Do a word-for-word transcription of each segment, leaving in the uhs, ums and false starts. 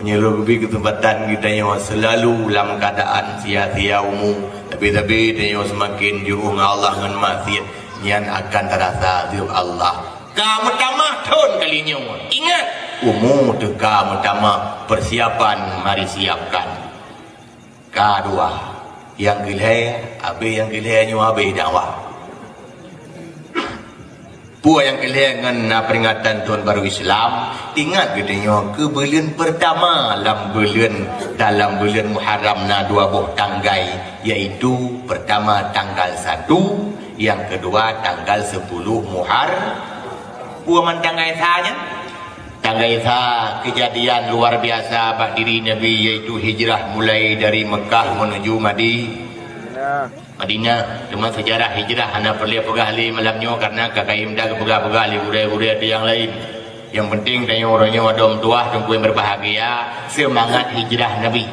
Nyoe lôn bri keuseumpatan geutanyoe seulalu lam keuadaan sia-sia umu, tapi-tapi tanyoe seumaken jiôh ngon Allah ngon maksiet, nyan akan tarasa azeub Allah. Ka meutamah thon kali nyoe. Ingat, umu teuka meutamah, persiapan mari siapkan. Ka dua. Nyang keulhèe, abéh nyang keulhèe nyoe abéh dakwah. Peue nyang keulhèe ngon na peuringatan Thôn Baru Islam, ingat geutanyoe keu buleuen peurtama lam buleuen, dalam buleuen Muharram na dua boh tanggai, yaitu peurtama tanggal satu, nyang keudua tanggal sepuluh Muhar-, peue man tanggai sa nyan? Tanggai sa keujadian luar biasa bak diri Nabi, yaitu hijrah mulai dari Mekah menuju Madi-, Madinah. Teuma seujarah hijrah hana peureulèe peugah lé malam nyoe, karena ka kayém that geupeugah-peugah lé gurèe-gurèe teuh nyang laén. Nyang penting tanyoe uroe nyoe adoe meutuwah teungku nyang berbahagia, seumangat hijrah Nabi.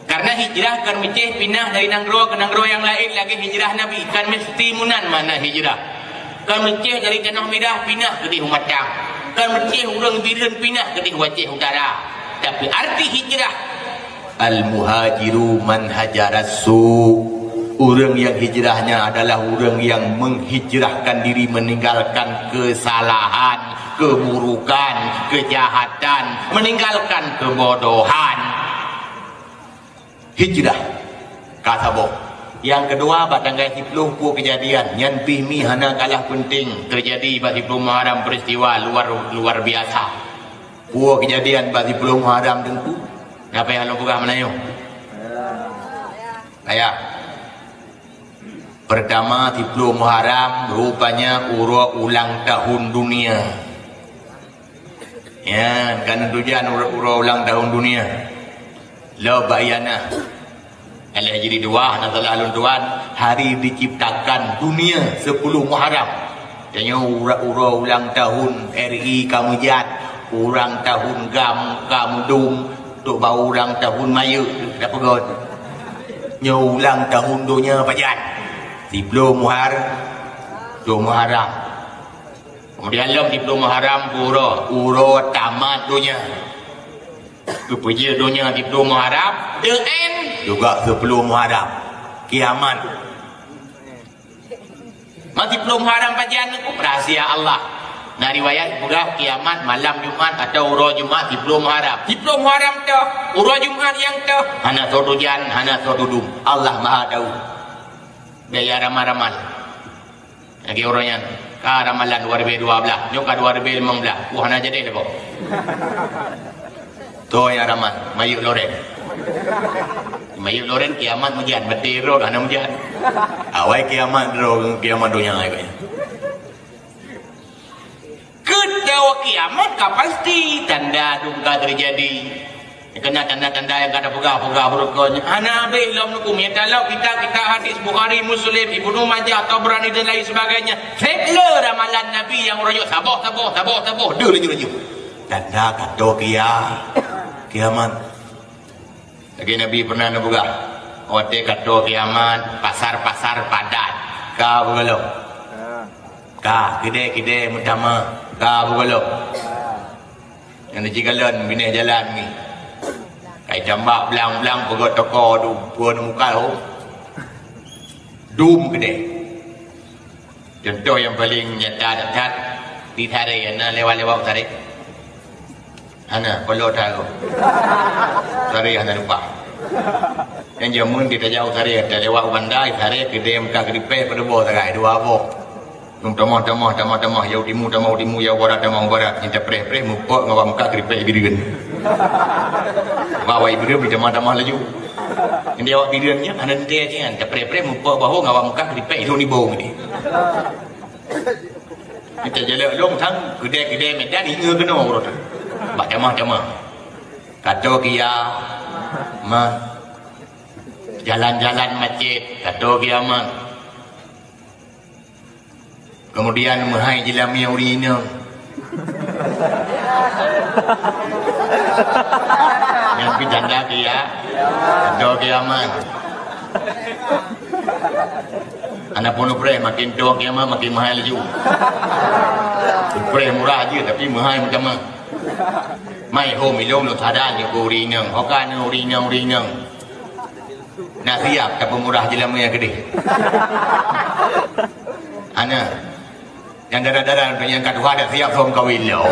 Karena hijrah kon meucéh pinah dari nanggroe keu nanggroe nyang laén lagèe hijrah Nabi, kon meusti meunan makna hijrah. Kon meucéh dari Tanoh Mirah pinah keudéh u Matang, kon meucéh ureueng Bireuen pinah keudéh u Aceh Utara. Tapi arti hijrah, al-muhajiru man hajaras su. Ureueng nyang hijrah nyan adalah ureueng nyang menghijrahkan diri, meninggalkan kesalahan, keburukan, kejahatan, meninggalkan kebodohan. Hijrah. Ka saboh. Nyang keudua, bak tanggai siploh peue keujadian, nyan pih mi hana kalah penting, teujadi bak siploh Muharram, peristiwa luar, luar biasa. Peue keujadian bak siploh Muharram teungku? Napa nyang lôn peugah meunan nyoe? Ayah. Peurtama, siploh Muharram rupanya uroe ulang tahun dunia. Nyan, ka neutujan uroe, uroe ulang tahun dunia. Lom bak ié na. Lheuh jadi dua, hana salah lôn tuan, hari diciptakan dunia sepuluh Muharram. Tanyoe ura-, uroe ulang tahun R I ka meujat, ulang tahun GAM ka meudum, trok bak ulang tahun mayeuk, dak peugöt. Nyoe ulang tahun donya pajan. Siploh Muhar-, siploh Muharram. Kemudian lom siploh Muharram uroe, uroe tamat donya. Geupeujeuet donya siploh Muharram, the end juga siploh Muharram. Kiamat. Ma siploh Muharram pajan, rahsia Allah. Na riwayat peugah kiamat malam Jumat atau uroe Jumat siploh Muharram. Siploh Muharram toh, uroe Jumat nyang toh, hana soe tujan, hana soe tudum. Allah Maha Tahu. Gaya ramal-ramal. Lagèe uroe nyan, ka ramalan dua ribèe dua blah, nyoe ka dua ribèe limong blah. Wah, hana jadi lé boh. Toh nyang ramal, mayeuk loren. Mayeuk loren kiamat meujan, beutôi droe hana meujan. Awai kiamat droe, kiamat donya ai. Keudroe kiamat ka pasti, tanda dum ka teujadi. Keu na tanda-tanda nyang ka tapeugah-peugah beurukon. Hana habéh lom nukum. Nyang talok kitab-kitab hadis Bukhari, Muslim, Ibnu Majah, Tabrani dan lain sebagainya. Sép le ramalan Nabi nyang uroe nyoe saboh, saboh, saboh, saboh. Deuh laju-laju. Tanda ka toh kia-, kiamat. Lagèe Nabi pernah neupeugah, watèe ka toh kiamat, pasar-pasar padat. Ka beugolom. Ka, keudè-keudè meutamah. Ka beugolom. Nyang neujikalon binéh jalan ngi. Kai tambak blang-blang peugöt toko dum, peue neumuka ho. Dum keudè. Contoh nyang paleng nyata that, di Saré, hana lewat-lewat Saré. Hana, kalau that. Saré hana lupa. Nyang jameun di tajak Saré, talewat Banda, Saré, keudè meuka keudipèh, pada boh sagai, dua boh. Tamah, tamah, tamah, tamah, yau timu, tamah, timu, yau barat, tamah, barat. Nyan tapreh-preh, mupok ngon awak Mekah keuripek Bireuen. Bak awak Bireuen, tamah, tamah laju. Nyan awak Bireuen nyan, hana teuntèe nyan. Tapreh-preh, mupok bahô ngon awak Mekah keuripek, ilôn ibo nyan. Nyan tajalak lôn sang, keudè-keudè Medan, ingat keunoe ureueng. Bak tamah, tamah. Ka toh kia-, mat. Jalan-jalan macet, ka toh kiamat. Kemudian meuhai jilami ureueng inong. Nyan pih tanda kia-, tanda kiamat. Hana pun upreh, makin tuha kiamat, makin meuhai laju. Upreh murah jih, tapi meuhai meutamah. Mai hom ilong lôn sadar nyoe keu ureueng inong. Ho ka nyoe ureueng inong, ureueng inong. Na siap tapeumurah jeulamé keudeh. Ana. Nyang dara-dara nyang ka tuha dak siap hom kawin lom.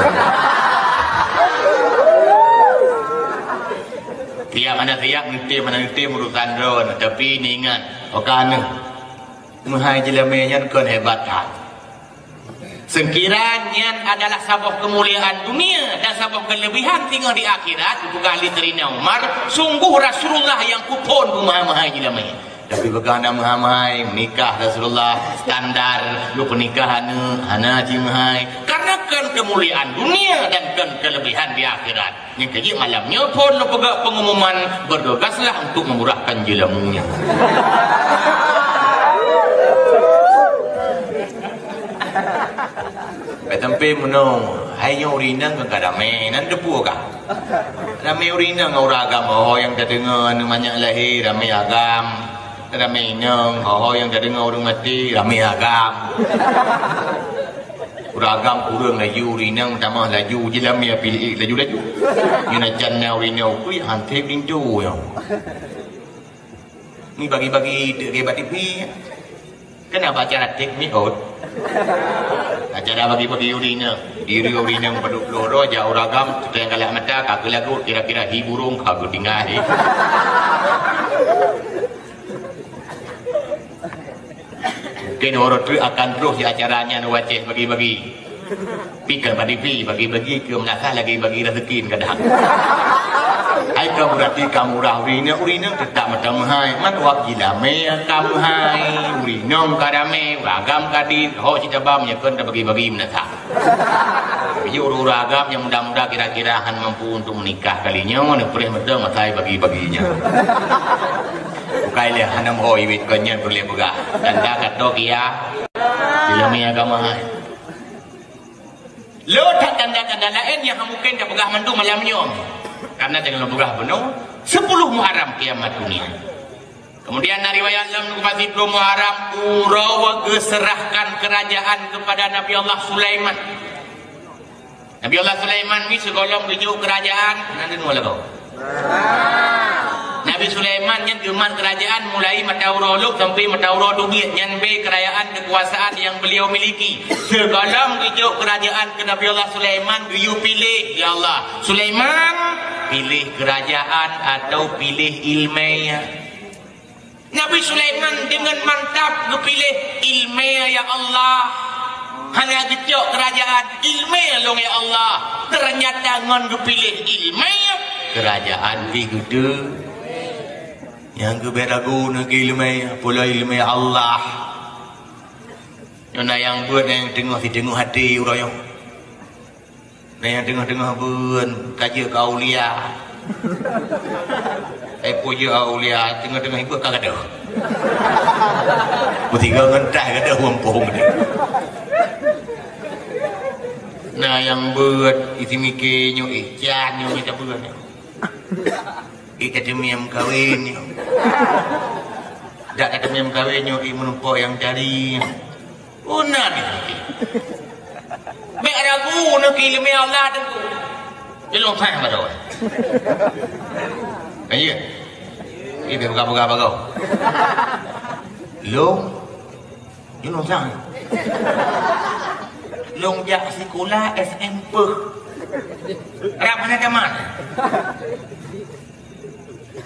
Siap hana siap, neutem hana neutem urusan droe, tapi neuingat, ho ka nyoe. Meuhai jeulamé nyan kon hebat that. Seukira nyan adalah saboh keumuliaan dunia dan saboh keulebihan singoh di akhirat, geupeugah lé Saidina Umar, sungguh Rasulullah nyang kuphon beumeuhai-meuhai jeulamé. Tapi peugah na meuhai-meuhai, meunikah Rasulullah, standar geupeunikahan, hana jimeuhai. Karena kon keumuliaan dunia dan kon keulebihan di akhirat. Nyang keu jih malam nyoe phon lôn peugah pengumuman, bergegaslah untuk memurahkan jeulamé nyan. Bèk sampai meunoe, hai nyoe ureueng inong ka ramé, nan teupeue ka. Ramé ureueng inong ngon ureueng agam, ho nyang tadeungoe aneuk manyak lahé, ramé agam. Ramé inong, ho nyang tadeungoe ureueng maté, ramé agam. Ureueng agam kureueng laju, ureueng inong tamah laju, jeulamé piléh laju-laju. Nyoe na can na ureueng inong, ui, hanté pintoe nyoe. Ni bagi-bagi teuk bak T V. Kenapa acara tek ni, Ot? Acara bagi-bagi ureueng inong. Diri ureueng inong padub ploh droe, jak ureueng agam, teuteng galak mata, ka keulagu, kira-kira hi burung, ka geutinggai. Mungkin uroe teuk akan troh di acara nyan u Aceh bagi-bagi. Pi kan bagi pi, bagi-bagi keu meunasah lagi bagi rezeki kadang. Hai ka beurati ka murah ureueng inong, ureueng inong teutap mata meuhai. Man wab jilamé ka meuhai, ureueng inong ka ramé, ureueng agam ka dit, ho cit abam nyan kon tabagi-bagi meunasah. Biji ureueng-ureueng agam nyang muda-muda kira-kira han mampu untuk menikah kali nyoe, neupreh meuteung masa bagi-bagi nyan. Bukai lé hana meuho iwit kon nyan peureulèe peugah. Tanda kato kia, jilamé agama hai. Lôn that tanda-tanda laén nyang mungken tapeugah mandum malam nyoe. Karena jangan peugah bunoe, sepuluh Muharram kiamat dunia. Kemudian na riwayat lom nyoe, sepuluh Muharram uroe geuserahkan kerajaan kepada Nabi Allah Sulaiman. Nabi Allah Sulaiman ni sigohlom geujok kerajaan, nan deungoe lagoe. Nabi Sulaiman nyan geumat kerajaan mulai mata uroe lôk sampai mata uroe teubiet, nyan bèk kerajaan kekuasaan yang beliau miliki. Sigohlom geujok kerajaan keu Nabi Allah Sulaiman, geuyue piléh, "Ya Allah, Sulaiman, piléh kerajaan atau piléh ileumèe?" Nabi Sulaiman deungon mantap geupiléh, "Ileumèe, ya Allah. Hana geucok keurajaan, ileumèe lôn, ya Allah." Teunyata ngon geupiléh ileumèe, keurajaan pih geuteuk. Nyang geubèe ragu ngon ileumèe, peue lom ileumèe Allah. Nyoe na nyang beuet, na nyang teungoh siteungoh até uroe nyoe. Na nyang teungoh-teungoh beuet ka jeuet keu aulia. Eh, peue jeuet aulia, teungoh-teungoh beuet ka gadôh. Meusigoe ngon tai gadôh mumpung teuh. Na nyang beuet, isi miké nyoe, eh, jan nyoe mita beuet nyoe. Eh, ka teumiyam kawén nyoe. Dak ka teumiyam kawén nyoe, eh, meurumpok nyang cari nyoe. Oh, na ni. Bèk ragu nyoe keu ileumèe Allah Teungku. Ilong sang baroe. Ayo. Ini buka-buka bagoe. Long. Ilong sang. Long jak sikula S M P. Rap mana teman?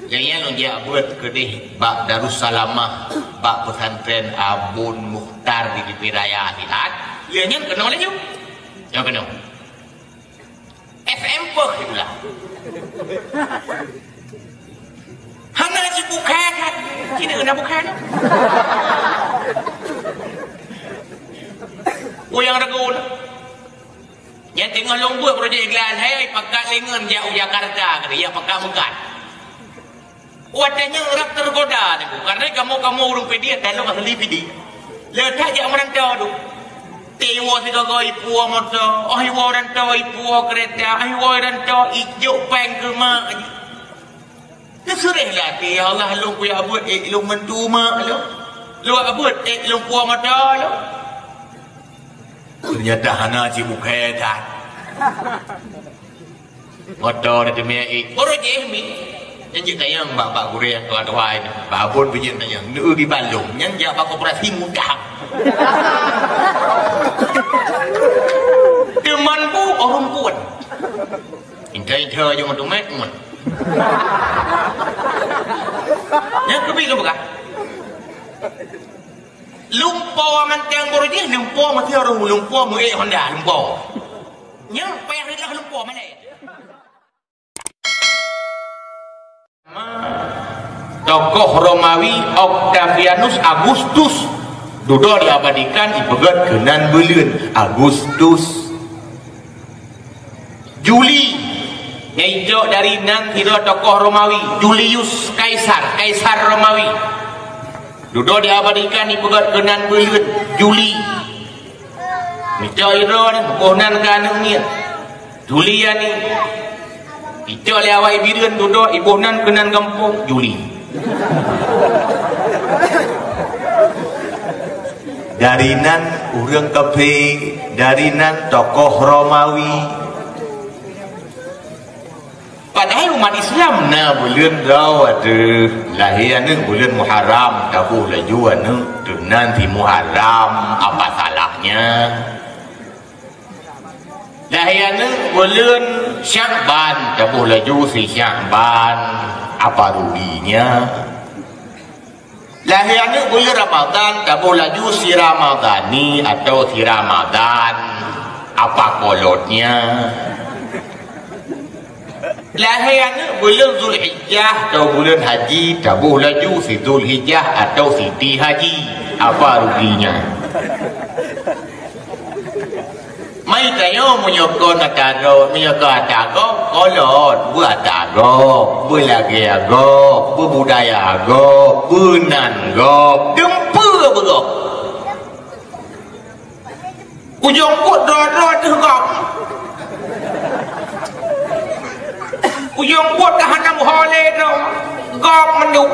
Lheuh nyan lôn jak beuet keudeh bak Darussalamah, bak pesantren Abon Mukhtar di Tepi Raya siat. Lheuh nyan keunoe laju. Nyoe keunoe. S M P sikula. Hana jibukai that. Cina kena bukai. Oh, nyang ragu. Nyan teungoh lôn beuet projek iklan, hai, pakat lé ngon jak u Jakarta, kata, ya, pakat meukat. Watèe nyan rab teugoda, Teungku, karena kamoe-kamoe ureueng Pidie, dan lôn asli Pidie. Le that jak meurantau tu. Tiwoe sigoe ipuwoe moto, oh iwoe rantau ipuwoe keureta, oh iwoe rantau ijok péng keu mak. Teuseureh lé até, "Ya Allah, lôn kujak beuet ék lôn bantu mak lôn. Lôn beuet ék lôn puwoe mata lôn." Teunyata hana jibukai that. Moto dah teumé, eh, baru jih mi. Nyan jeuet tanyong bak, bak gurée nyang tuha-tuha nyan. Bak Abon pih jeuet tanyong. Neu geubalong. Nyan jak bak koperasi mudah. Teuma bu ureueng kuat. Intai-intai jong tu mek ngon. Nyan keubi lôn peugah. Lumpo mantong baru jih, lumpo meusti ureueng lumpo meu-ék Honda, lumpo. Nyan payah reuloh lumpo malée. Tokoh Romawi Octavianus Augustus dudoe diabadikan ipeugét keunan buleuen Agustus. Juli, nyang icok dari nan sidroe tokoh Romawi, Julius Kaisar, Kaisar Romawi. Dudoe diabadikan ipeugét keunan buleuen Juli. Meucok sidroe nyan, boh nan keu aneuk miet. Juli nyan, icok lé awak Ibireuen dudoe, iboh nan keunan gampông, Juli. Dari nan ureueng kaphé, dari nan tokoh Romawi. Padahai umat Islam na buleuen droe ateueh lahé aneuk buleuen Muharram, taboh laju aneuk, teunan si Muharram, apa salahnya? Lahé aneuk buleuen Syakban, taboh laju si Syakban, apa ruginya? Lahé aneuk buleuen Ramadhan, taboh laju si Ramadhani atau si Ramadhan, apa kolotnya? Lahé aneuk buleuen Zulhijjah atau buleuen Haji, taboh laju si Zulhijjah atau Siti Haji, apa ruginya? Mai tanyoe meunyoe kon ata gob, meunyoe kon ata gob, kolot, beu ata gob, beu lagée gob, beu budaya gob, beu nan gob, dum peue beu gob. Ujong buet droe-droe teuh gob. Ujong buet ka hana meuho lé droe, gob mandum.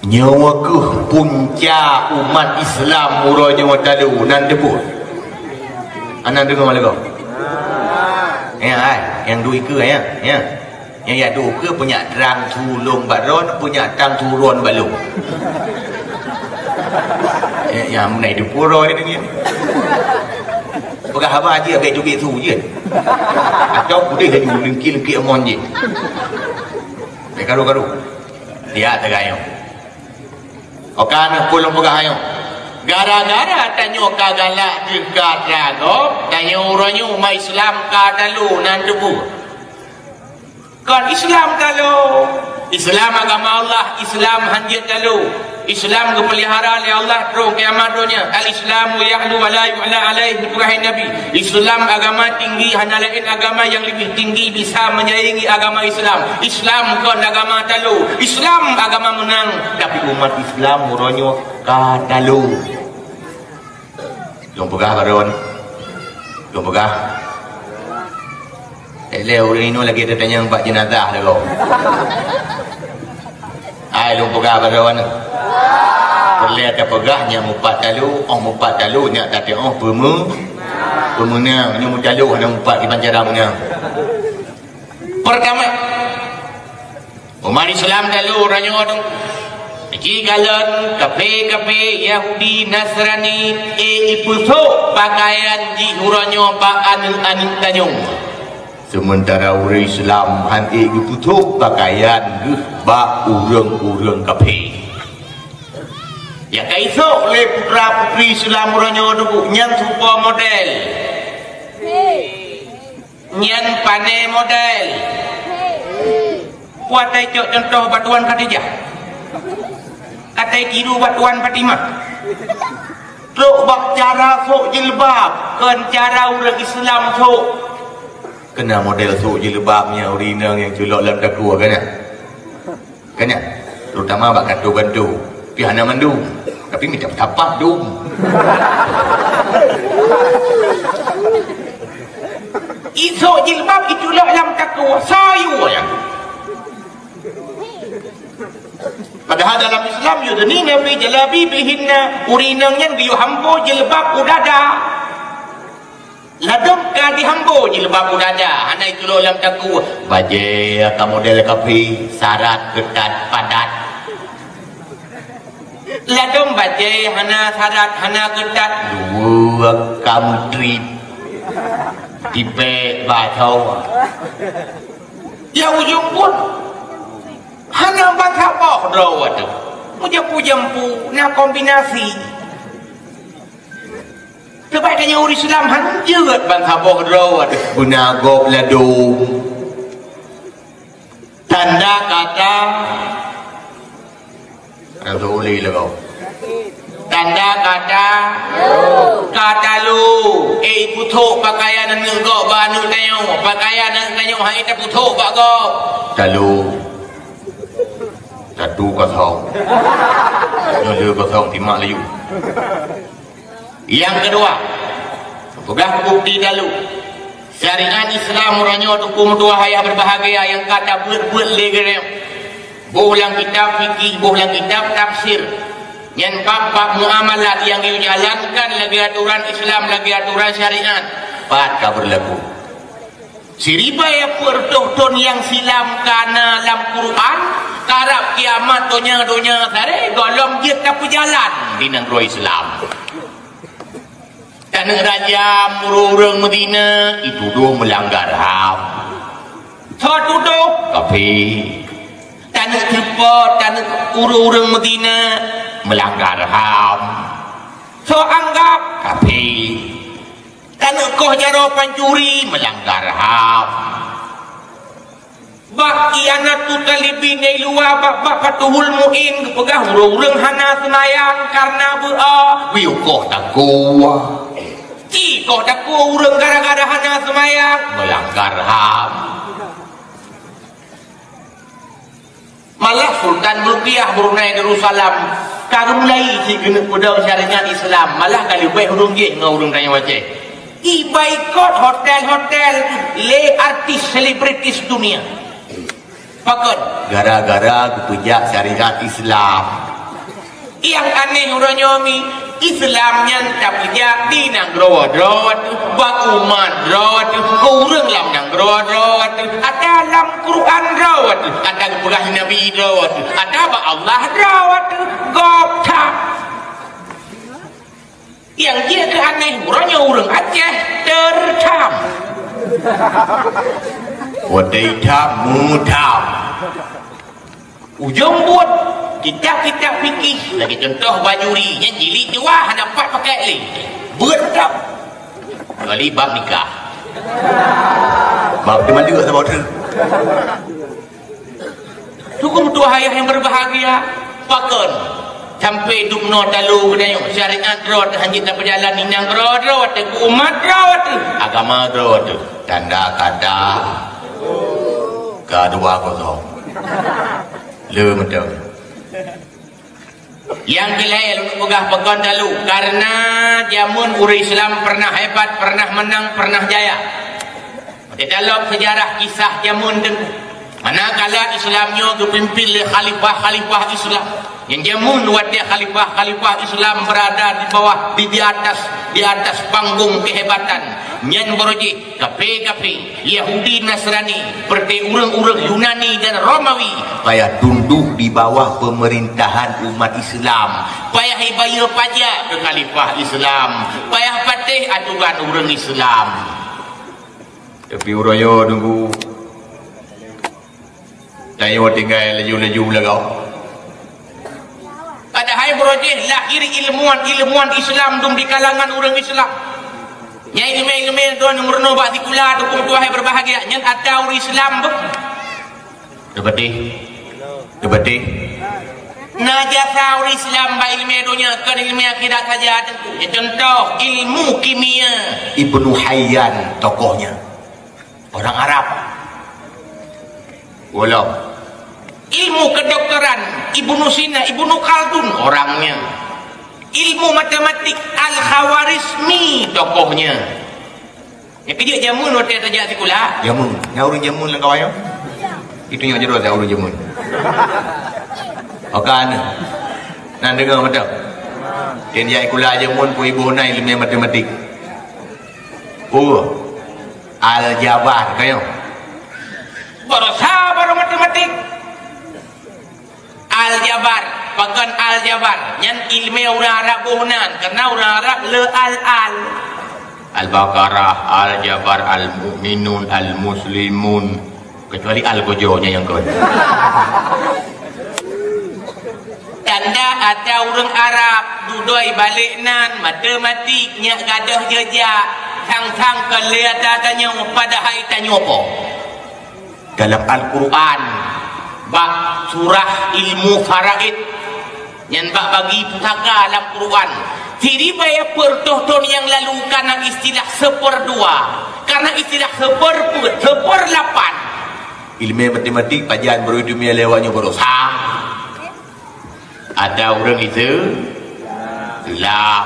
Nyoe kheueh punca umat Islam uroe nyoe talu nan teupeue. Hana deungoe lagoe? Ya, ai, nyang duek keue, ya, ya. Nyang ya duek keue punyak trang tulông bak droe, punyak trang tulông bak lôn. Ya, ya, meunai teupeue uroe nyoe. Peugah haba jih, agak jugek su jih. Atau udeh laju leungki-leungki amon jih. Bèk karu-karu. Dia tagayong. Oka neuh peue lôn peugah nyoe. Gara-gara tanyoe ka galak deuh ka atra gob, tanyoe uroe nyoe umat Islam ka talu nan teupeue. Kon Islam talu. Islam agama Allah, Islam hanjeuet talu. Islam geupeulihara lé Allah troh kiamat donya. Al-Islamu ya'lu wa la yu'la alaih, peugah Nabi. Islam agama tinggi, hana laén agama nyang leubeh tinggi bisa menyaingi agama Islam. Islam kon agama talu. Islam agama meunang, tapi umat Islam uroe nyoe ka talu. Lôn peugah baroe nyoe. Lôn peugah. Lé ureueng inong lagèe tatanyong bak jeunazah lagoe. Hai lôn peugah baroe nyoe. Peureulèe tapeugah nyang mupat talu, óh mupat talu nyak tateu'oh peumeu-, peumeunang. Nyoe meutalu hana mupat kiban cara meunang. Pertama, umat Islam talu uroe nyoe tu, jikalon kafé-kafé Yahudi Nasrani, eh, ipeusôk pakaian jih uroe nyoe bak aneuk-aneuk tanyoe. Seumeuntara ureueng Islam han ék geupeusôk pakaian geuh bak ureueng-ureueng kafé. Nyang ka isôk lé putra-putri Islam uroe nyoe tu nyan super model. Nyan pané model. Peue atai cok contoh bak Tuan Khadijah. Atai tiru bak Tuan Fatimah. Trok bak cara sôk jilbab, kon cara ureueng Islam sôk. Keunan model sôk jilbab nyan ureueng inong nyang culok lam takue keunan. Keunan, terutama bak kanto-kanto. Pih hana mandum. Tapi mita meusapat dum. Isôk jilbab iculok lam takue, sayue nyan. Padahai dalam Islam, yudnina fi jalabibihinna, ureueng inong nyan geuyue hambo jilbab u dada. Ladôm ka jihambo jilbab u dada, hana jitulok lam takue. Bajée ka model kafé, syarat keutat padat. Ladôm bajée hana syarat, hana keutat, dua ka meutrip. Tipék bacoe. Ya ujong pun hana ban saboh droe teuh. Meujampu-jampu na kombinasi. Teubai tanyoe ureuëng Islam han jeuet ban saboh droe teuh. Beuna gob ladôm. Tanda kata Rasul ulée lagau. Tanda kata kata lu. Eh, puthok pakaian aneuk gob bak aneuk tanyoe. Pakaian aneuk tanyoe hai taputhok bak gob. Talu. Satu kosong. Nyoe dua kosong timak laju. Nyang keudua, peugah bukti talu. Syariat Islam uroe nyoe teungku meutuah ayah berbahagia nyang ka tabeuet-beuet lé geureum. Boh lam kitab fikih, boh lam kitab tafsir. Nyan bab-bab muamalat nyang geujalankan lagée aturan Islam, lagée aturan syariat. Pat ka beurlaku. Siribée peuet reutôh thon nyang silam ka na lam Quran, karab kiamat donya-donya saréh gohlom jeuet tapeujalan di nanggroe Islam. Taneuk rajam ureuëng-ureuëng meuzina, jitudoh meulanggar ham. Soe tudoh? Kafé. Taneuk seupôt, taneuk ureuëng-ureuëng meuzina, meulanggar ham. Soe anggab? Kafé. Taneuk koh jaroe pancuri, meulanggar ham. Bak khianatu talibin nyang luwa bak, bak Fathul Muin geupeugah ureuëng-ureuëng hana seumayang kareuna beuo, biyeu koh takue. Ci koh takue ureuëng gara-gara hana seumayang, meulanggar ham. Malah Sultan Bulqiyah Brunei Darussalam ka geumulai cit keuneuk peudong syariat Islam, malah ka leubeh ureuëng jih ngon ureuëng tanyoe Aceh. Ibaikot hotel-hotel lé artis selebritis dunia. Pakon? Gara-gara geupeujak syariat Islam. Nyang aneh uroe nyoe mi, Islam nyan tapeujak di nanggroe droe teuh, bak umat droe teuh, keu ureuëng lam nanggroe droe teuh, ata lam Quran droe teuh, ata geupeugah Nabi droe teuh, ata bak Allah droe teuh, gob that. Nyang jeuet keu aneh, uroe nyoe ureuëng Aceh teutham. Watée tham, mutham. Ujong buet kitab-kitab fikih, lagée contoh Bajuri, nyan jilid dua hana pat pakai lé. Buet mantap. Kecuali bab nikah. Bab teuma dua sama tu. Teungku meutuah ayah nyang berbahagia, pakon sampai dubnoe talu geutanyoe syariat droe teuh hana jeuet tapeujalan inong droe, droe teuh umat droe teuh, agama droe teuh, tanda kata ka dua kosong. Le mantong. Nyang keulhée lôn peugah pakon talu, kareuna jameun ureuëng Islam pernah hebat, pernah menang, pernah jaya. Teutalop seujarah kisah jameun teungku. Manakala Islam nyoe geupimpin lé khalifah-khalifah Islam. Nyang jameun watée khalifah-khalifah Islam berada di bawah, di, di atas, di atas panggung kehebatan. Nyan baroe jih kafé-kafé, Yahudi, Nasrani, seperti ureuëng-ureuëng Yunani dan Romawi payah tunduk di bawah pemerintahan umat Islam. Payah ibayeue pajak keu khalifah Islam. Payah patéh aturan ureuëng Islam. Tapi uroe nyoe teungku, tanyoe tinggai laju-laju lagau. Padahai baroe jih lahir ilmuwan-ilmuwan Islam dum di kalangan ureuëng Islam. Nyang ileumé-ileumé droe meurunoe bak sikula teungku meutuah nyang berbahagia, nyan atra ureuëng Islam beuh. Teupeutih. Teupeutih. Na jasa ureuëng Islam bak ileumé donya, kon ileumé akhirat saja teungku. Ya, contoh, ilmu kimia. Ibnu Hayyan tokohnya. Orang Arab. Ulok. Ilmu kedokteran, Ibnu Sina, Ibnu Khaldun orangnya. Ilmu matematik, Al-Khawarizmi tokohnya. Nyang keujeuet jameun watée tajak sikula. Jameun. Nyang ureuëng jameun lam kawan nyoe. Itu nyang jroh dah ureuëng jameun. Okan. Nan deungoe mantap. Keu jak sikula jameun pun ibu na ileumé matematik. Peue? Aljabar, kayong. Baroesa baru matematik. Aljabar, pakon aljabar? Nyan ileumèe ureueng Arab boh nan, karena ureueng Arab le al-al. Al-Baqarah, Aljabar, Al-Mu'minun, Al-Muslimun. Kecuali Algojo nyan nyang kon. Tanda atra ureueng Arab, dudoe balek nan, matematik, nyak gadôh jeujak, sang-sang kon lé atra tanyoe, padahai tanyoe po. Dalam Al-Quran, bak surah ilmu faraid, nyan bak bagi pusaka lam Quran, siribèe peuet reutôh thôn nyang lalu kana istilah seuperdua, kana istilah seupeureupeuet, seuperdelapan. Ileumèe matematik pajan baru ileumèe lewat nyoe baroesa. Ada ureueng Islam.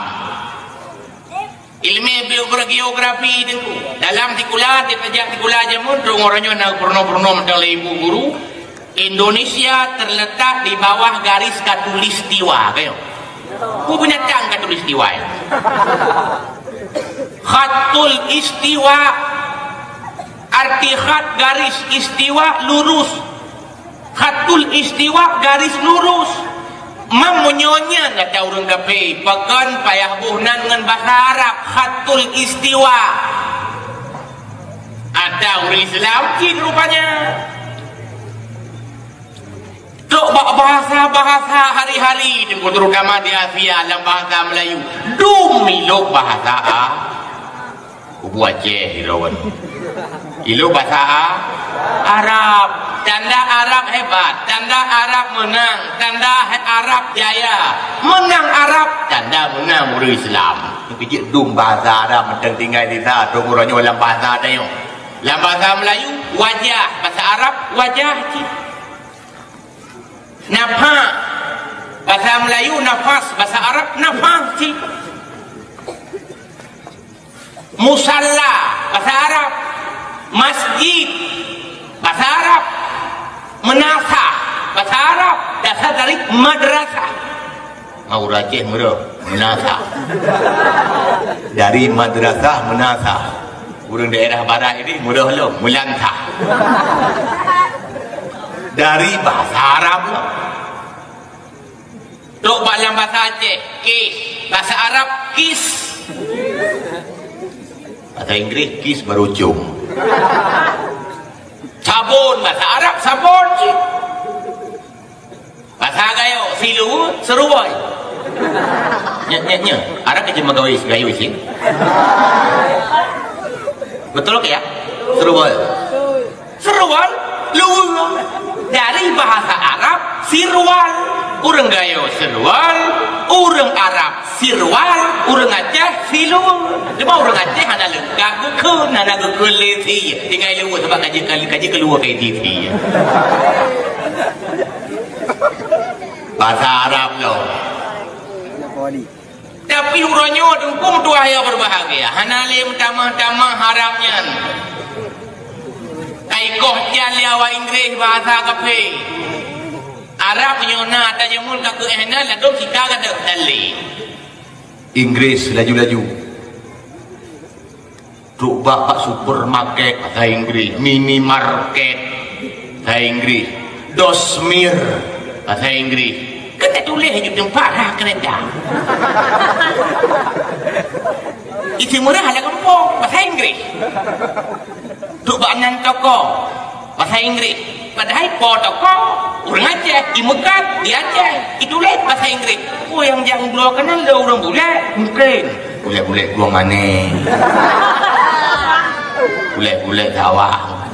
Ileumèe biogra-, geografi Teungku. Dalam sikula, di pajak sikula jameun, trok uroe nyoe na peurunoe-peurunoe mantong lé ibu guru. Indonesia terletak di bawah garis khatulistiwa, kayong. Peue binatang khatulistiwa, ya? Khatul istiwa, arti khat garis, istiwa lurus. Khatul istiwa garis lurus. Meunyoe nyan atra ureueng kafé, pakon payah boh nan ngon bahasa Arab, khatul istiwa. Atra ureueng Islam cit rupanya. Trok bak bahasa-bahasa hari-hari, terutama di Asia, lam bahasa Melayu. Dum ilok bahasa A-, Kubu Aceh ilok. Ilok bahasa A-, Arab. Tanda Arab hebat, tanda Arab menang, tanda he-, Arab jaya. Menang Arab, tanda menang ureueng Islam. Keujeuet dum bahasa Arab mantong tinggai di sa, trok uroe nyoe lam bahasa tanyoe. Lam bahasa Melayu, wajah, bahasa Arab, wajah cit. Nafha, bahasa Melayu nafas, bahasa Arab nafas cit. Musalla, bahasa Arab. Masjid, bahasa Arab. Meunasah, bahasa Arab. Berasal dari madrasah. Mau Aceh meuroh, meunasah. Dari madrasah meunasah. Ureueng daerah barat ini meuroh lom, meulansah. Dari bahasa Arab lom. Trok bak lam bahasa Aceh, kis. Bahasa Arab, kis. Bahasa Inggris, kis baru cium. Sabon, bahasa Arab, sabon cit. Bahasa Gayo, silu, seruboy. Nyo, nyo, nyo. Arab keuh cuma gayo, gayo cit. Betul ke ya? Seruboy. Sirwal, luweue. Dari bahasa Arab, sirwal. Ureueng Gayo sirwal, ureueng Arab sirwal, ureueng Aceh siluweue. Cuma ureueng Aceh hana leungkap geukheun, hana geukheun lé si. Tinggai luweue sabab ka jeuet, ka jeuet keuluwa ka isi si. Bahasa Arab lom. Tapi uroe nyoe Teungku meutuah nyang berbahagia, hana lé meutamah-tamah Arab nyan. Ka ikoh jan lé awak Inggris bahasa kafé. Arab nyoe na tajamul ka keu eh na ladôm sika ka dalé. Inggris laju-laju. Trok bak, bak supermarket, bahasa Inggris. Minimarket, bahasa Inggris. Dosmir, bahasa Inggris. Kan tatuléh ju teumpat rah keureta. Isi murah lam gampông, bahasa Inggris. Trok bak nan toko, bahasa Inggris. Padahai po toko ureueng Aceh, imeukat di Aceh, ituléh bahasa Inggris. Oh, nyang jak bloe keunan lé ureueng bulèk, mungken. Bulèk-bulèk gong aneh. Bulèk-bulèk sawah.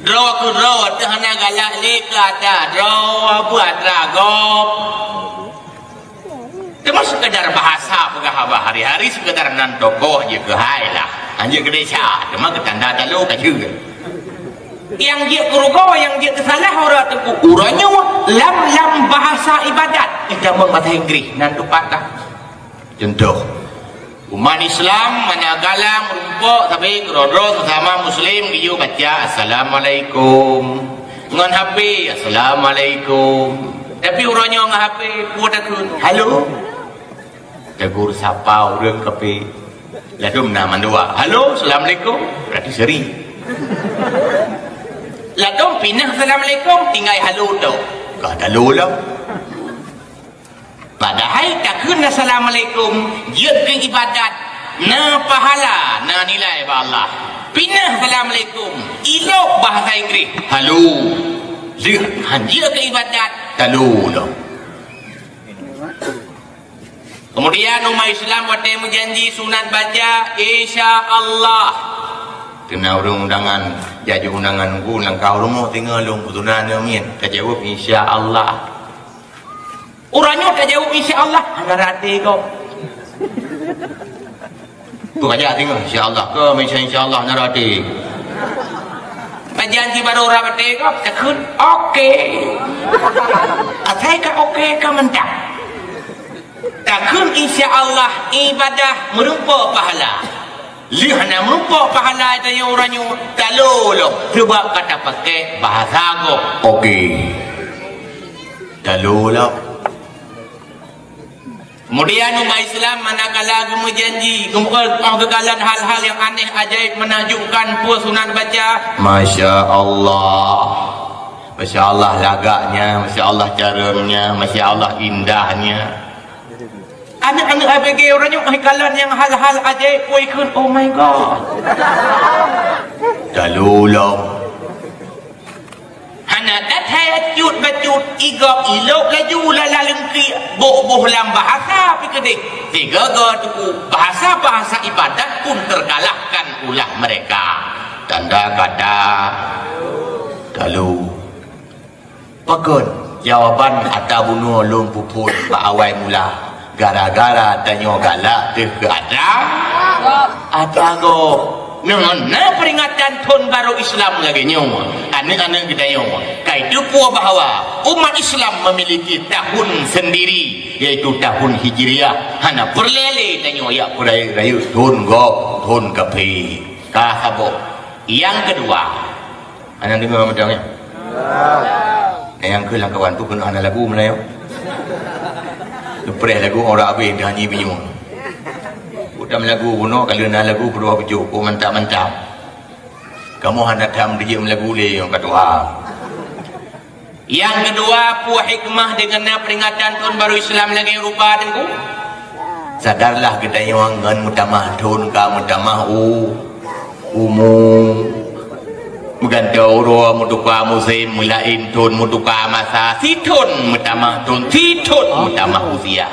Droe keu droe, teuh hana galak lé keu atra droe, buet atra gob. Teuma sekedar bahasa peugah haba hari-hari, sekedar nan tokoh jeuet keuhai lah. Hanjeuet keu desya, teuma keu tanda talo ka jeuet. Nyang jeuet keu rugoe, nyang jeuet keu salah, uroe teungku, uroe nyoe lam, lam bahasa ibadat, itamong bahasa Inggris, nan teupatah. Contoh, umat Islam mana galang rumpok sabe keudroe-droe sesama muslim geuyue baca assalamualaikum. Ngon H P, "Assalamualaikum." Tapi uroe nyoe ngon H P, peue takheun? "Halo." Tegur sapa ureueng kape. Ladôm na mandua. Halo, assalamualaikum. Berarti seri. Ladôm pinah assalamualaikum, tinggai halo tu. Ka halo lah. Padahai takheun assalamualaikum, jeuet keu ibadat, na pahala, na nilai bak Allah. Pinah assalamualaikum, ilok bahasa Inggris, halo. Lheueh han jeuet keu ibadat, talo lom. Kemudian umat Islam watée meujanji sunat baca, "Insya Allah." Teuna ureuëng undangan, jajok undangan unggu langkah rumoh singoh lôn peusuna neumiet, tajaweueb, "Insya Allah." Uroe nyoe tajaweueb, "Insya Allah," hana rate kok. Tu aja tengok, "Insya Allah," ke macam "Insya Allah," hana rate. Pajan si baru orang kata kok, takheun, "Oke." Asai ka oke ka mantap. Takheun, "Insya Allah, ibadah meureumpok pahala." Lheueh hana meureumpok pahala tanyoe uroe nyoe, talo lom. Sebab ka tapakai bahasa gob. Oke. Talo lom. Kemudian umat Islam manakala geumeujanji, geumeukeukeulan hal-hal yang aneh, ajaib, menakjubkan, peue sunat baca. Masya Allah. Masya Allah lagaknya, Masya Allah caranya, Masya Allah indahnya. Aneuk-aneuk A B G uroe nyoe hai kalon nyang hal-hal ajaib, pue kheun, "Oh my God." Talo lom. Hana that hai cut bacut, igob ilok laju lala leungkik, boh-boh lam bahasa pih keudeh. Sigoe-goe teupeu bahasa-bahasa ibadat pun terkalahkan ulah mereka. Tanda kata talo. Pakon? Jawaban ata bunoe lôn peuphon bak awai mula. Gara-gara tanyoe galak teuh keu atra, atra gob. Ngon na peringatan thon barô Islam lagée nyoe, aneuk-aneuk geutanyoe kai teupeue bahwa umat Islam memiliki tahun sendiri, yaitu tahun Hijriah. Hana peureulée lé tanyoe jak peurayeuk-rayeuk thon gob, thon kafé. Ka saboh. Nyang keudua, Hana deungoe mantong nyan? Nah, nyang keu lam kawan tu keuneuk hana lagu meulayeue. Neupreh lagu orang abéh dah nyi binyueng. Utam lagu bunoe ka lheueh na lagu peuduah pucok, oh mantap-mantap. Kamoe hana tham dijeuem lagu lé nyang ka tuha. Nyang keudua, peue hikmah deungon na peringatan thon barô Islam lagée rupa Teungku? Sadarlah geutanyoe ngon meutamah thon ka meutamah u umu. Meugantoe uroe meutuka musém, meulaén thon meutuka masa, sithon meutamah thon, sithon meutamah usia.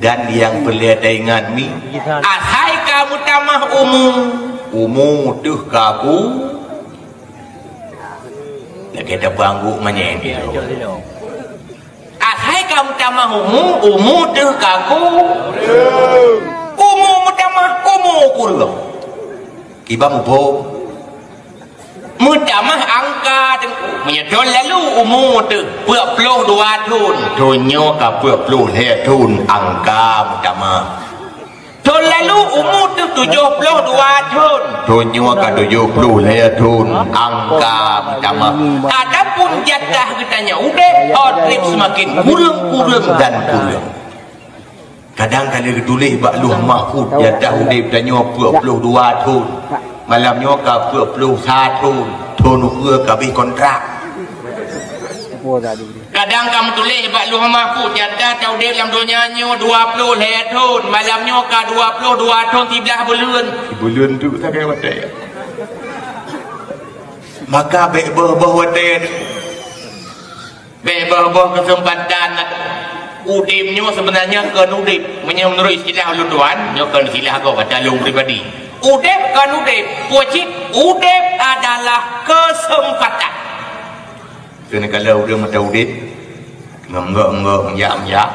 Dan nyang peureulée taingat mi, asai ka meutamah umu, umu teuh ka ku. Lagée tapeuangguk manyét. Asai ka meutamah umu, umu teuh ka ku. Umu meutamah, umu kureueng. Kiban muphom? Meutamah angka Teungku. Meunyoe thon lalu umu teuh peuet ploh dua thon, thon nyoe ka peuet ploh lhée thon angka meutamah. Thon lalu umu teuh tujoh ploh dua thon, thon nyoe ka tujoh ploh lhée thon angka meutamah. Adapun jatah geutanyoe udeb, oh treb seumaken kureueng, kureueng dan kureueng. Kadang ka lheueh geutuléh bak Lauh Mahfuz, jatah udeb tanyoe peuet ploh dua thon. Malam nyoe ka peuet ploh sa thon, thon ukeue ka abéh kontrak. Kadang ka meutuléh bak Lauh Mahfuz, jatah taudeb lam donya nyoe dua ploh lhée thon. Malam nyoe ka dua ploh dua thon siblaih buleuen. Sibuleuen tu sagai watée. Maka bék boh-boh watée. Bék boh-boh keuseumpatan. Udeb nyoe seubeunarnya kon udeb. Meunyoe meunurot istilah ulôn tuan, nyoe kon istilah gob, ata lôn pribadi. Udeb kon udeb. Peue cit? Udeb adalah keuseumpatan. Keuneukala ureuëng mata udeb, ngon enggok-enggok, meujak-meujak,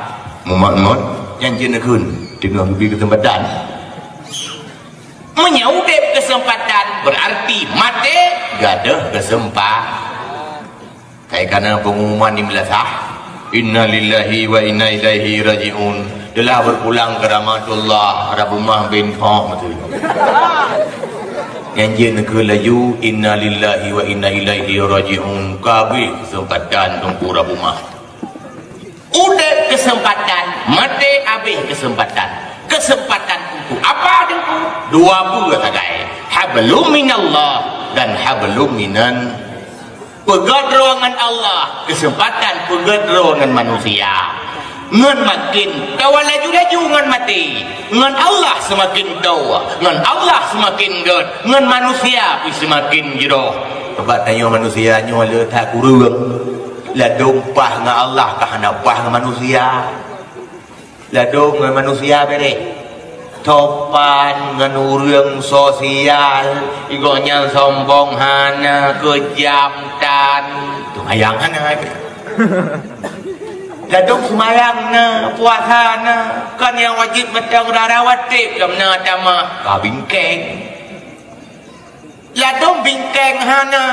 mumat-mumat, nyan jeuet neukheun, teungoh geubri keuseumpatan. Meunyoe udeb keuseumpatan, beurarti maté gadôh keuseumpatan. Hai kana peungumuman di meulasah, "Innalillahi wa inna ilaihi raji'un." Telah berpulang ke rahmatullah, Rabumah bin Fok tu. Nyan jeuet neukheun laju, "Innalillahi wa inna ilaihi raji'un." Ka abéh keuseumpatan Teungku Rabumah. Udeb keuseumpatan, maté abéh keuseumpatan. Keuseumpatan untuk apa? Dua peue sagai, hablum minallah dan hablum minan. Peugét droe ngon Allah, keuseumpatan peugét droe ngon manusia. Ngon makin tawa laju-laju ngon maté, ngon Allah seumaken tawa, ngon Allah seumaken gét, ngon manusia pih seumaken jroh. Sabab tanyoe manusia nyoe le that kureueng. Ladôm paih ngon Allah ka hana paih ngon manusia. Ladôm ngon manusia bereh. Topan ngon ureueng sosial, igoe nyan sombong hana, keujam tan. Seumayang hana. Ladôm seumayang na, puasa na, kon nyang wajéb mantong rara watèe lom na tamah ka bingkeng. Ladôm bingkeng hana,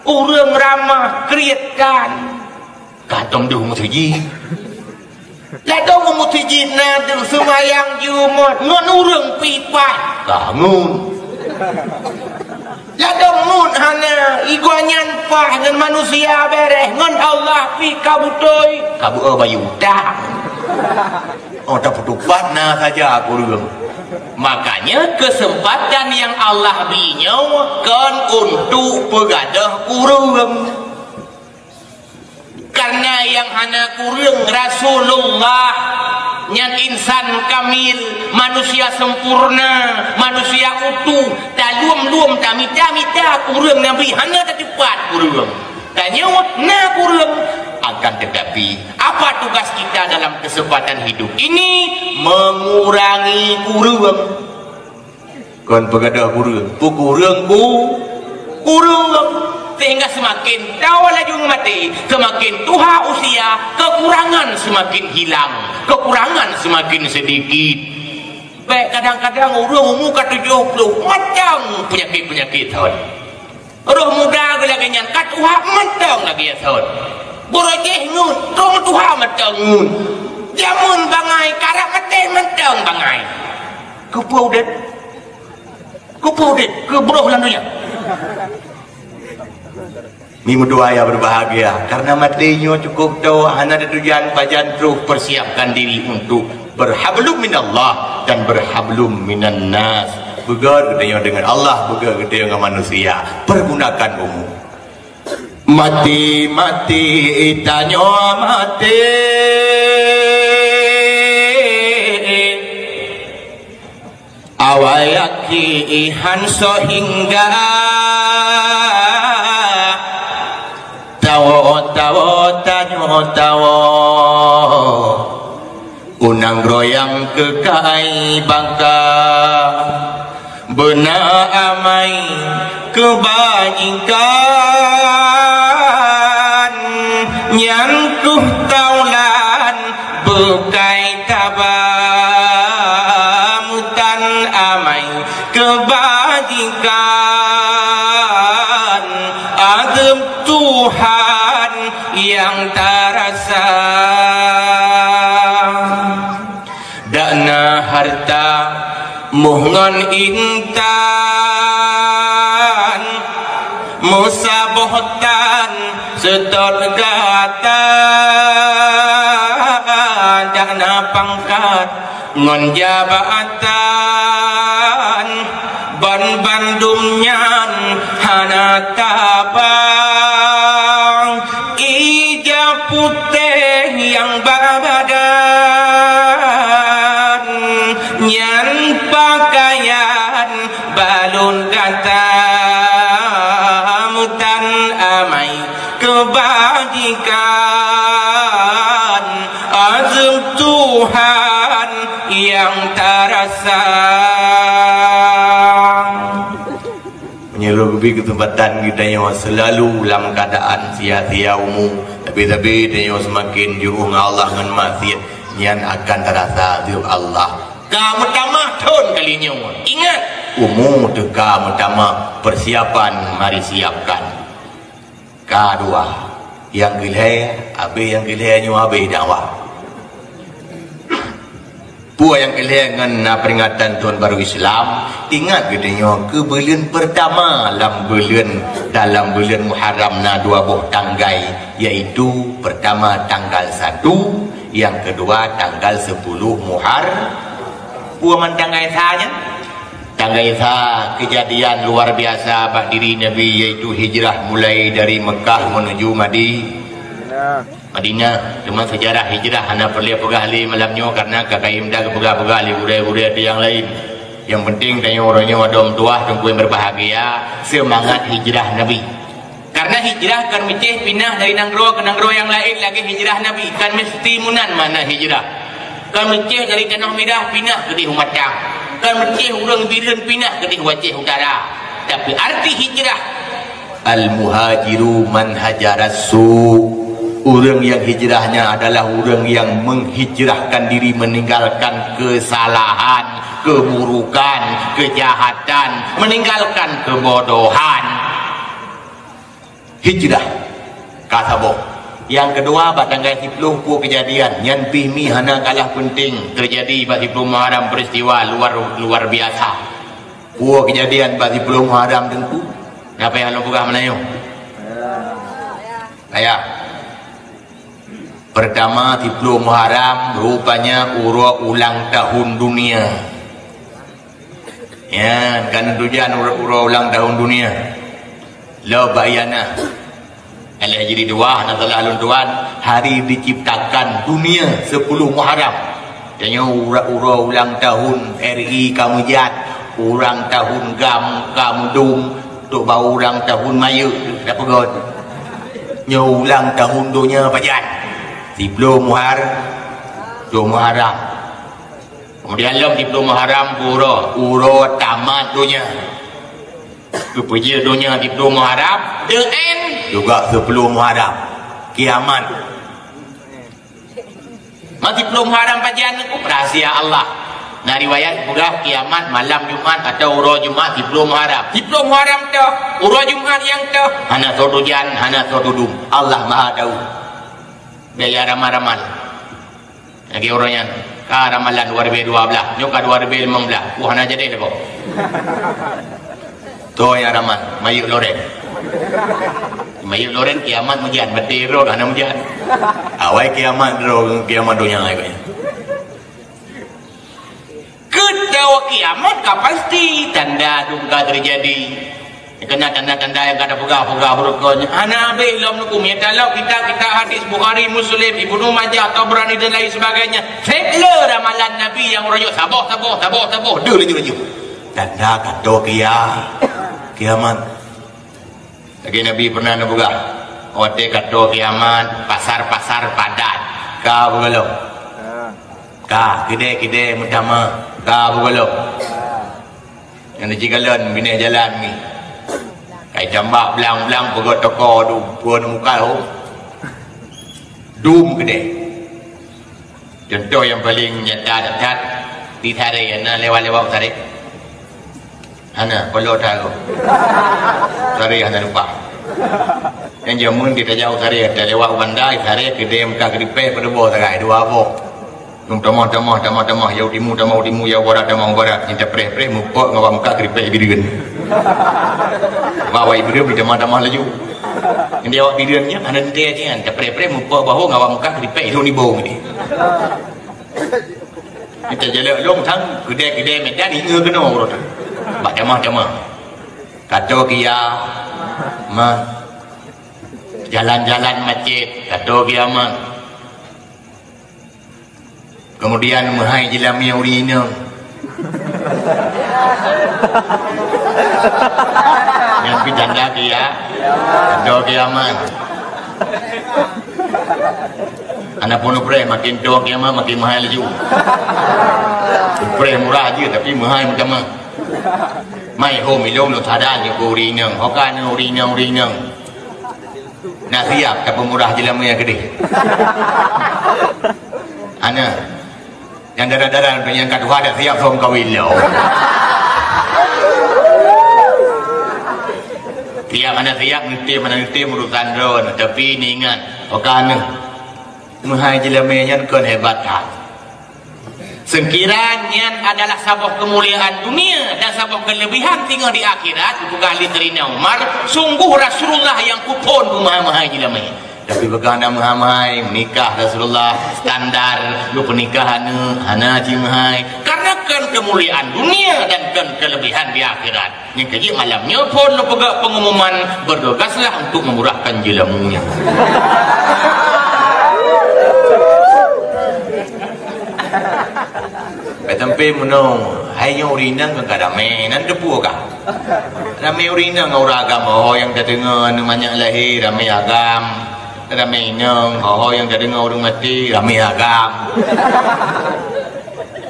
ureueng ramah kriet tan. Ka tom deuh meuseujid. Ladôm meuseujid na deuh seumayang Jumat ngon ureueng pih paih ka ngun. Ladôm ngun hana, igoe nyan paih ngon manusia bereh, ngon Allah pih ka beutôi, ka beu bayeue utang. Oh, tapeutupat na saja kureueng. Makanya, keuseumpatan nyang Allah bri nyoe kon untuk peugadôh kureueng. Karena nyang hana kureueng Rasulullah, nyan insan kamil, manusia sempurna, manusia utuh, talom-lom tamita-mita kureueng Nabi, hana tatupat kureueng. Tanyoe na kureueng, akan tetapi, apa tugas kita dalam kesempatan hidup ini? Mengurangi kureueng. Kon peugadôh kureueng, peukureueng ku-, kureueng. Sehingga seumaken tawa laju maté, seumaken tuha usia, kekurangan seumaken hilang, kekurangan seumaken seudikit. Bèk kadang-kadang ureueng umu ka tujoh ploh, mantong peunyakét-peunyakét thôn. Roh muda geulagèe nyan ka tuha mantong lagèe thôn. Beurojéh ngun, roh tuha mantong ngun. Jameun bangai, karab maté mantong bangai. Keupeue udép? Keupeue udép? Keu broh lam donya. Meutuah nyang berbahagia, karena maté nyoe cukup toh, hana tatujan pajan troh, persiapkan diri untuk berhablum minallah dan berhablum minan nas. Beugét geutanyoe dengan Allah, beugét geutanyoe dengan manusia. Pergunakan umur. Maté, maté, tanyoe maté. Awai aki ihan sehingga tawo, tawo, tanyoe tawo. Unang royang keukai bangka, beuna amai keubajikan, nyan kuh taulan beukai taba, meutan amai keubajikan, azeueb Tuhan nyang tarasa. Dak na harta moh ngon intan, meusaboh tan seutôt gata. Dak na pangkat ngon jabatan, ban bandum nyan hana tabang. Ija putéh nyang babadan, nyan pakaian balon gata, meutan amai keubajikan, azeueb Tuhan nyang tarasa. Meunyoe lôn geubri keuseumpatan geutanyoe seulalu lam keuadaan sia-sia umu, tapi-tapi tanyoe seumaken jiôh ngon Allah ngon maksiet, nyan akan tarasa azeueb Allah. Ka meutamah thôn kali nyoe. Ingat, umu teuka meutamah, persiapan mari siapkan. Ka dua. Nyang keulhèe, abéh nyang keulhèe nyoe abéh dakwah. Peue nyang keulhèe ngon na peuringatan Thôn Baru Islam, ingat geutanyoe keu buleuen peurtama lam buleuen, dalam buleuen Muharram na dua boh tanggai, yaitu peurtama tanggal satu, nyang keudua tanggal sepuluh Muhar-, peue man tanggai sa nyan? Tanggai sa keujadian luar biasa bak diri Nabi, yaitu hijrah mulai dari Mekah menuju Madi-, Madinah. Teuma seujarah hijrah hana peureulée peugah lé malam nyoe, karna ka kayém dah geupeugah-peugah lé gurée-gurée nyang laén. Nyang penting tanyoe uroe nyoe adoe meutuwah teungku nyang berbahagia, seumangat hijrah Nabi. Karna hijrah kon meucéh pinah dari nanggroe keu nanggroe nyang laén lagée hijrah Nabi, kon meusti meunan makna hijrah. Kon meucéh dari Tanoh Mirah pinah keudeh u Matang. Kon meucéh ureuëng Bireuen pinah keudeh u Aceh Utara. Tapi arti hijrah, al-muhajiru man hajaras su. Ureuëng nyang hijrahnya adalah ureuëng nyang menghijrahkan diri meninggalkan kesalahan, keburukan, kejahatan, meninggalkan kebodohan. Hijrah ka saboh. Nyang keudua, bak tanggai siploh peue keujadian, nyan pih mi hana kalah penting teujadi bak siploh Muharram, peristiwa luar, luar biasa. Peue keujadian bak siploh Muharram teungku? Napa nyang lôn peugah meunan nyoe? Ayah. Pertama, siploh Muharram rupanya uroe ulang tahun dunia. Ya, kan tujuan uroe, uroe ulang tahun dunia. Lo bak iyana. Alah jadi dua, hana salah lôn tuan, hari diciptakan dunia sepuluh Muharram. Tanyoe uroe, uroe ulang tahun R I ka meujat, ulang tahun GAM ka meudum, tok bak ulang tahun mayeuek dak peugöt. Nyoe ulang tahun donya pajan. Siploh Muhar-, siploh Muharram. Kemudian lom siploh Muharram uroe, uroe tamat donya. Geupeujeuet donya siploh Muharram, the end juga siploh Muharram. Kiamat. Ma siploh Muharram pajan, rahsia Allah. Na riwayat peugah kiamat malam Jumat atau uroe Jumat siploh Muharram. Siploh Muharram toh, uroe Jumat nyang toh, hana soe tujan, hana soe tudum. Allah Maha Tahu. Biaya ramal-ramal. Lagée uroe nyan, ka ramalan dua ribu dua belas, nyoe ka dua ribu lima belas. Wah, hana jadi lagoe. Toh nyang ramal, mayeuek Loren. Mayeuek Loren kiamat meujan, beuti roh hana meujan. Awai kiamat roh, kiamat donya agaknya. Keudroe kiamat ka pasti, tanda dum ka teujadi. Keunan tanda-tanda nyang ka tapeugah-peugah beurukon. Hana habéh lom nukum. Nyang talok kitab-kitab hadis Bukhari, Muslim, Ibnu Majah, Tabrani dan lain sebagainya. Sép le ramalan Nabi nyang uroe nyoe saboh, saboh, saboh, saboh. Deuh laju-laju. Tanda ka toh kia-, kiamat. Lagée Nabi pernah neupeugah, watée ka toh kiamat, pasar-pasar padat. Ka beugolom. Ka, keudée-keudée meutamah. Ka beugolom. Nyang jikalon binéh jalan ni. Kai tambah blang-blang peugöt toko dum, peue neumuka ho. Dum keudée. Contoh nyang paleng nyata that-that, di Saré, na lewat-lewat Saré? Hana, peulo that ko. Saré hana lupa. Nyang jameun di tajak u Saré, talewat u Banda, Saré, keudée meuka keudipée, peureubôh sagai, dua boh. Nyoe tamah, tamah, tamah, tamah, ya u timu, tamah u timu, ya u barat, tamah u barat. Nyang tapreh-preh, meupok ngon awak meuka keudipée Bireuen. Bak awak Bireuen, tamah-tamah laju. Nyang di awak Bireuen nyan, hana teuntée nyan. Tapreh-preh, meupok bahô ngon awak meuka keudipée, ilôn ibo geude. Nyang tajalak lôn sang, keudée-keudée Medan, ingat keunoe uroe nyan. Bak tamah-tamah. Ka toh kia-, mat. Jalan-jalan macet, ka toh kiamat. Kemudian meuhai jilamé ureuëng inong. Nyang pih tanda kia-, tanda kiamat. Hana pun upreh, makin toh kiamat, makin meuhai laju. Upreh murah je, tapi meuhai meutamah. Mai hom ilong lôn sadar nyoe keu ureuëng inong. Ho ka nyoe ureuëng inong, ureuëng inong. Na siap tapeumurah jilamé nyang keudeh. Hana. Nyang dara-dara nyang ka tuha dak siap som kawin lom. Siap hana siap, neutem hana neutem urusan droe, tapi neuingat, ho ka nyoe. Meuhai jilamé nyan kon hebat that. Seukira nyan adalah saboh keumuliaan dunia dan saboh keuleubihan singoh di akhirat, bukan lé Saidina Umar, sungguh Rasulullah nyang kuphon beumeuhai-meuhai jilamé. Tapi peugah na meuhai-meuhai, meunikah Rasulullah, standar, geupeunikahan, hana jimeuhai. Karena kon kemuliaan dunia dan kon kelebihan di akhirat. Nyang keujiek malam nyoe phon lôn peugah pengumuman, bergegaslah untuk memurahkan jilemu nyan. Bèk sampai meunoe, hai nyoe ureueng inong ka ramè, nan teupeue kah? Ramè ureueng inong ngon ureueng agam, oh, nyang tadeungoe aneuk manyak lahé, ramè agam. Ramè inong, oh, nyang tadeungoe ureueng maté, ramè agam.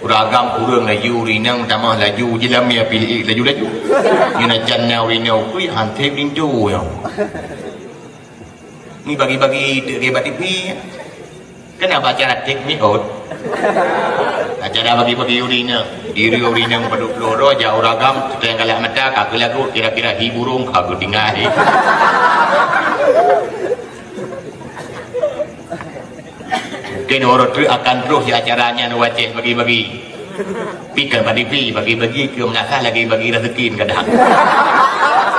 Ureueng agam kureueng laju, ureueng inong tamah laju, jilamè piléh laju-laju. Nyoe na can na ureueng inong, ui, hanté pintoe nyoe. Ni bagi-bagi deuk bak T V. Kenapa acara tek ni, oh? Acara bagi-bagi ureueng inong. Diri ureueng inong padub ploh droe, jak ureueng agam, seuteng galak mata, ka keu lagu, kira-kira hi burung, ka keu tinggai. Mungkin uroe treuk akan troh di acara nyan u Aceh bagi-bagi. Pi kan bagi pi, bagi-bagi keu meunasah lagi bagi rezeki kadang.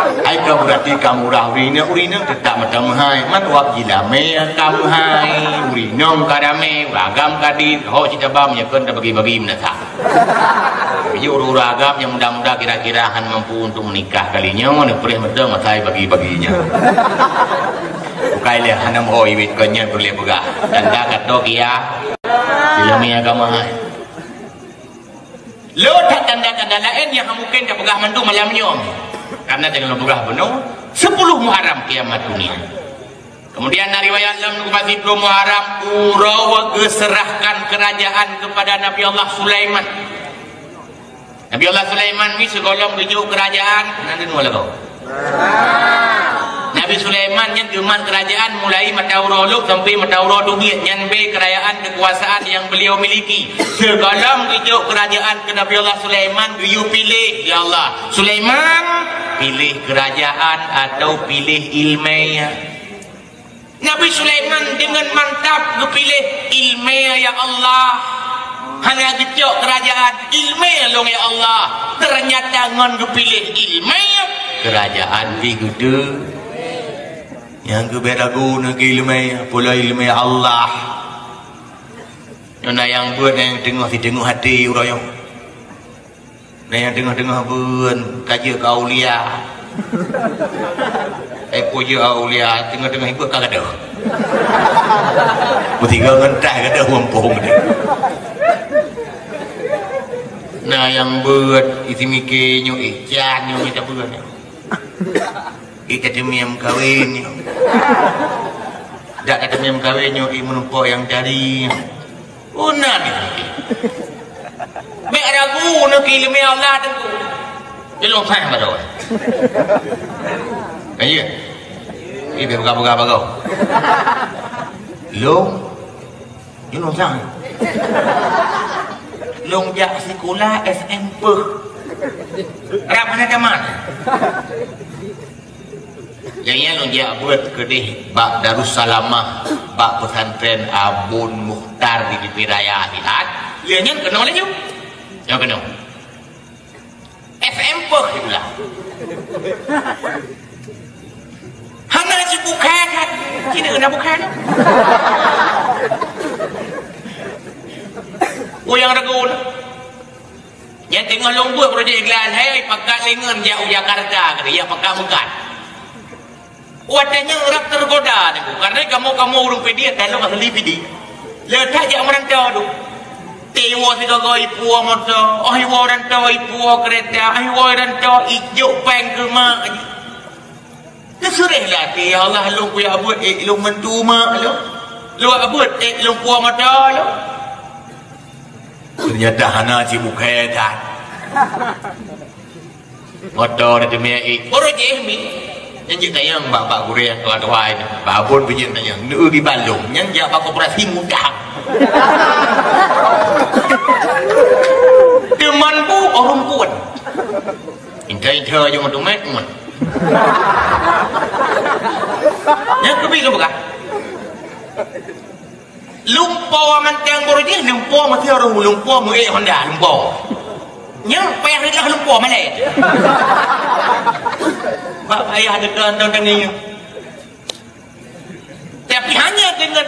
Hai ka berarti ka murah ureueng inong, ureueng inong teutap mata meuhai. Man wab jilamè ka meuhai, ureueng inong ka ramè, ureueng agam ka di, ho cit abang meunyoe kon tabagi-bagi meunasah. Jadi ureueng-ureueng agam nyang muda-muda kira-kira han mampu untuk menikah kali nyoe, neupreh meuteung masa bagi-bagi nyan. Bukai lé hana meuhôi wit kon nyan peureulèe peugah. Tanda kato kia, jilamè agama hai. Lôn that tanda-tanda laén nyang mungken tapeugah mandum malam nyoe. Karena deungon peugah bunoe, sepuluh Muharram kiamat dunia. Kemudian na riwayat lom geuba siplôh Muharram, uroe geuserahkan kerajaan kepada Nabi Allah Sulaiman. Nabi Allah Sulaiman ni sigohlom geujok kerajaan, nan deungoe lagoe. Nabi Sulaiman nyan geumat kerajaan mulai mata uroe lôk sampai mata uroe dubiet, nyan bèe kerajaan kekuasaan yang beliau miliki. Sigohlom geujok kerajaan keu Nabi Allah Sulaiman, geuyue piléh, "Ya Allah, Sulaiman, piléh kerajaan atau piléh ileumèe." Nabi Sulaiman deungon mantap geupiléh ileumèe, "Ya Allah, hana geucok kerajaan, ileumèe lôn, ya Allah." Ternyata ngon geupiléh ileumèe, kerajaan pih geuteuk. Nyang geubri ragu ngon ileumèe, pula ileumèe Allah. Nyoe na nyang beuet, na nyang teungoh siteungoh até uroe nyoe. Na nyang teungoh-teungoh beuet ka jeuet keu aulia. Eh, peue jeuet aulia, teungoh-teungoh beuet ka gadôh. Meusigoe ngon tah gadôh mumpung teuh. Na nyang beuet, isi miké nyoe, eh, can nyoe mita beuet. Ih, ka teumiyam kawén nyoe. Dak ka teumiyam kawén nyoe, ih, meurumpok nyang cari. Oh, na ni. Bèk ragu, na keu ileumèe Allah teungku. Ilong sang baroe. Ayo. Ih, bèk peugah-peugah bagoe. Long. Ilong sang. Long jak sikula S M P. Rab hana tamat. Nyang nyan lôn jak beuet keudeh bak Darussalamah, bak pesantren Abon Mukhtar di Tepi Raya siat. Lheueh nyan keunoe laju. Nyoe keunoe. S M P sikula. Hana jibukai that. Cina keunan bukai tu. Oh, nyang ragu tu. Nyang teungoh lôn buet projek iklan, hai pakat lengon jak u Jakarta, kata, ya pakat meukat. Watèe nyan rab teugoda teungku, karena kamoe-kamoe ureueng Pidie, taleueng asli Pidie. Le that jak meurantau tu. Tiwoe sigoe ipuwoe moto, oh iwoe rantau ipuwoe keureta, oh iwoe rantau ijok péng keu mak. Teuseureh lé até, "Ya Allah, lôn kujak beuet ék lôn bantu mak lôn. Lôn beuet ék lôn puwoe mata lôn." Ternyata hana cit bukai that. Mata dah teumé ék. Baru jih mi. Nyan jeuet tanyong bak, bak gurèe nyang tuha-tuha nyan. Bak Abon pih jeuet tanyong. Neu di balong. Nyan jak bak koperasi mudah. Teuma bu ureueng kuat. Intai-intai jeuet meutumet ngon. Nyan keubiet lôn peugah. Lumpoe mantong baru jih, lumpoe meusti harôh lumpoe meu-ék honda, lumpoe. Nyan payah reudah lumpoe malèe. Bak payah teuka teuntang nyoe. Tapi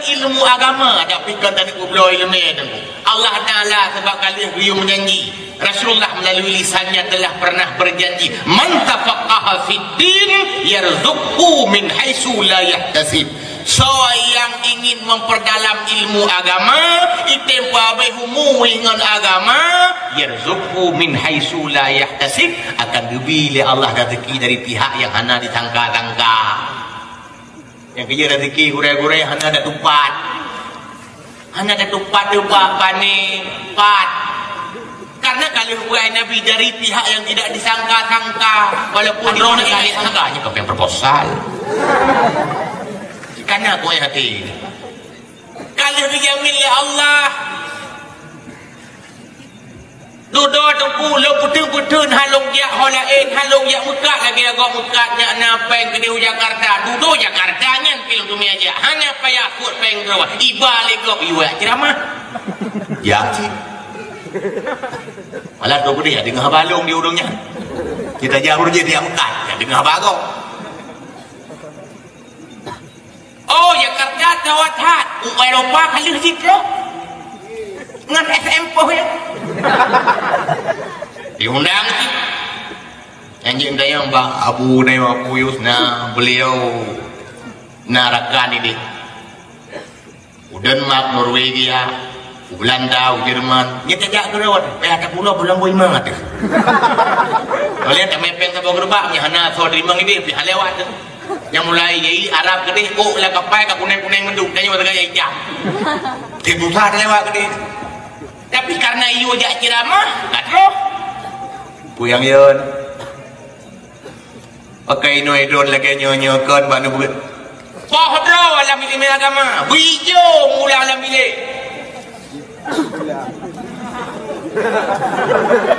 Ilmu agama, tapi kon taneuk peubloe ileumèe, Teungku. Allah Taala sebab ka lheueh geuyue meujanji. Rasulullah melalui lisannya telah pernah berjanji, "Man tafaqqaha fid din yarzuqhu min haitsu la yahtasib." Soe nyang ingin memperdalam ilmu agama, item peuhabéh umu ngon agama, yarzuqhu min haitsu la yahtasib, akan geubri lé Allah rezeki dari pihak yang hana disangka-sangka. Nyang keujeuet rezeki gurèe-gurèe hana tatupat. Hana tatupat, teuba, pané, pat. Karena ka lheueh peugah Nabi dari pihak yang tidak disangka-sangka. Walaupun droeneuh ka lheueh sangka, nyoe ka proposal. Karena kuat hati. Ka lheueh dijamin lé Allah. Dudoe Teungku, lôn peuteun-peuteun, han lôn jak ho laén, han lôn jak meukat lagèe gob meukat nyak na pèng keudéh u Jakarta. Dudoe Jakarta nyan pih lôn teumèe jak. Hana payah kheun pèng droe. Iba lé gob, iwa jak ceuramah. Jak cit. Malah tu keudéh, deungö haba lôn di ureueng nyan. Kita jak ureueng jih jak meukat, deungö haba gob. Oh, Jakarta teuwat that. U Eropa ka lheueh jitôh. Ngon S M poh ya. Diundang cit. Anjing dayang bak Abu Dayang Abu Yus na beliau na rakan ini. U Denmark, Norwegia, u Belanda, u Jerman. Nyan tajak keudroe, payah tapulo bulan boh iman ateuh. Oleh tamè pèng saboh geureubak, nyan hana soe teurimong idéh, pih hana lewat teuh. Nyang mulai jai Arab keudéh, ôk lam kapai ka kunèng-kunèng mandum, tanyoe teuka jak itam. Teuh susah talewat keudéh. Tapi karena iyue jak ceuramah, ka troh. Peue nyang yeuen? Pakai inoe idon lagèe nyoe-nyoe kon bak neubeuet. Poh droe lam ileumèe agama, beuijo mula lam bilék.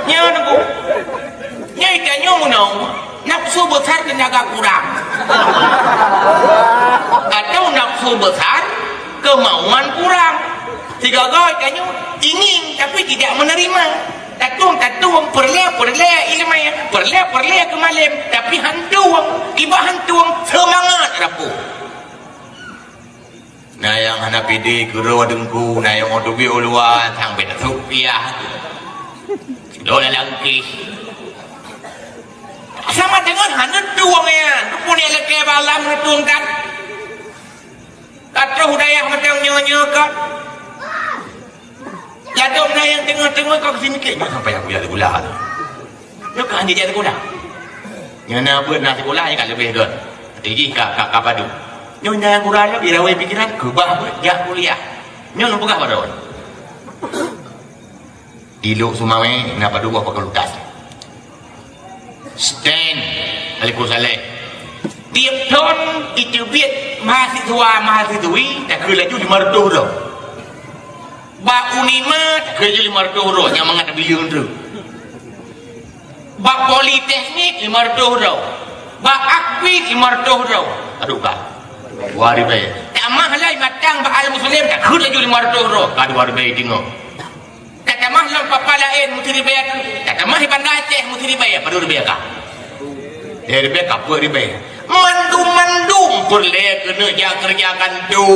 Nyoe Teungku. Nyoe tanyoe meunoe, nafsu besar tenaga kurang. Atau nafsu besar kemauan kurang. Sigoe-goe tanyoe ingin tapi tidak menerima. Tatueng-tatueng, peureulèe-peureulèe ileumèe, peureulèe-peureulèe keumalém, tapi han tueng, kiban han tueng, seumangat rapuh. Na nyang hana pidé keudroe Teungku, na nyang ôtobé u luwa, sang bèk tasôk piah. Sidroe lam langkéh. Sama dengan hana tueng nyan, peue nyang lakèe bak Allah hana tueng kan? Ka troh u dayah mantong nyoe-nyoe kan? Ladôm na nyang teungoh-teungoh ka geuseumiké, nyoe sampai aku jak sikula. Nyoe ka hanjeuet jak sikula. Nyoe na beuet na sikula nyang ka leubeh göt. Tiji ka, ka, ka padub. Nyoe na nyang gura nyoe, irawé pikiran, keubah beuet, jak kuliah. Nyoe lôn peugah bak droe. Di Lhokseumawe na padub boh fakultas. Sten, Teungku Saleh. Tiep thon jiteubiet mahasiswa-mahasiswi takheun laju lima reutôh droe. Bak Unima takheun laju lima reutôh droe, nyang mangat tabileueng treuk. Bak Politeknik lima reutôh droe. Bak Akpid lima reutôh droe. Aduh, ka. Dua ribèe. Tamah lom mantong bak Al-Muslim takheun laju lima reutôh droe. Ka dua ribèe teungoh. Tatamah lom papa laén meusti ribèe ka. Tatamah di Banda Aceh meusti ribèe, padub ribèe ka. Di ribèe ka peuet ribèe. Mandum-mandum peureulèe keuneuk jak keureuja kantô.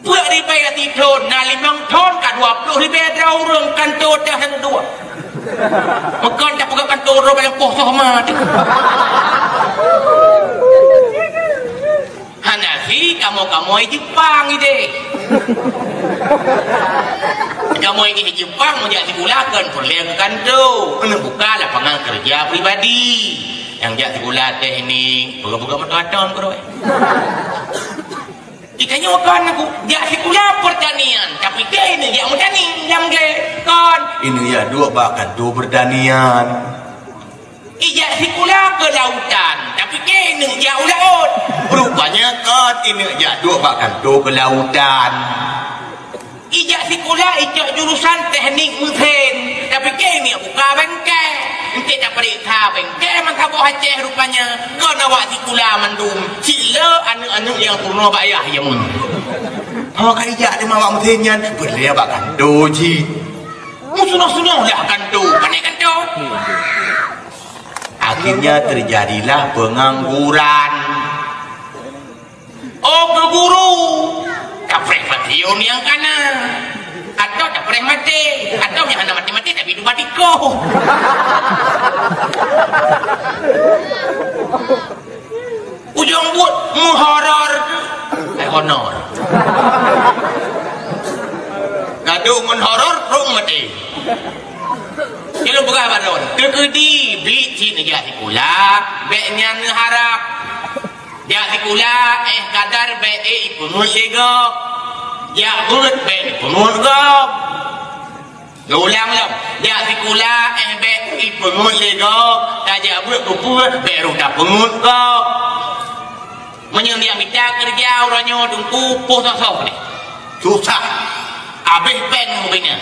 Peuet ribèe sithon, na limong thon ka dua ploh ribèe droe ureueng kantô teuh hana dua. Meukon tapeugah kantô droe bak lampôh soh ma teuh. Hana si kamoe-kamoe Jepang idéh. Kamoe idéh Jepang meujak sikula kon peureulèe keu kantô, keuneuk buka lapangan keureuja pribadi. Nyang jak sikula teknik, peugah-peugah meutuah-tuah keudroe. Geutanyoe kon Teungku, jak sikula peurtanian, tapi keuneuk jak meutani lam gèt kon. Ineuk jak duek bak kantô peurtanian. Ijak sikula keulautan, tapi keuneuk jak u laôt. Rupanya kon ineuk jak duek bak kantô keulautan. Ijak sikula icok jurusan teknik meusén, tapi keuneuk buka bengke. Enteuk tapareksa bengke meusaboh Aceh rupanya. Kon awak sikula mandum, cit le aneuk-aneuk nyang peurunoe bak ayah jameun. Ho ka ijak teuma awak meusén nyan, peureulèe bak kantô cit. Meusunoh-sunoh lah kantô, pandai kantô. Akhirnya terjadilah pengangguran. Oh, keu guru. Tapreh maté ureueng nyang kana. Atau tapreh maté. Atau nyang hana maté-maté tapi dupat iko. Ujong buet meuhoror. Eh, honor. Gadoh ngon horor, rhung maté. Ilôn peugah bak droen, teukeudi biet cit neujak sikula, bék nyan neuharab. Jak sikula, eh kadar bék ipeungeut lé gob. Jak beuet bék ipeungeut gob. Geuulang lom, jak sikula, eh bék ipeungeut lé gob. Tajak beuet keupeue, bék rôh tapeungeut gob. Meunyoe jak mita keureuja uroe nyoe teungku, poh soh-soh deh. Susah. Abéh péng ubena.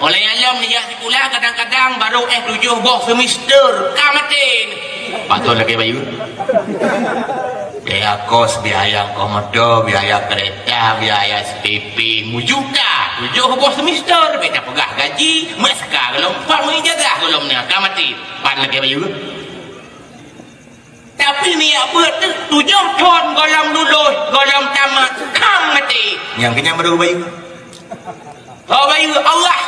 Oleh nyan lom neujak sikula kadang-kadang barô éh tujoh boh semester ka maté. Patôt lagèe bayeue. Biaya kos, biaya koh moto, biaya keureta, biaya S P P, meujuta. Tujoh boh semester, bèk tapeugah gaji, meuska gohlom, pat meuijazah gohlom na ka maté. Pat lagèe bayeue. Tapi neujak beuet tu, tujoh thon gohlom lulus, gohlom tamat, ka maté. Nyang keunyan baru bayeue. Ho bayeue Allah.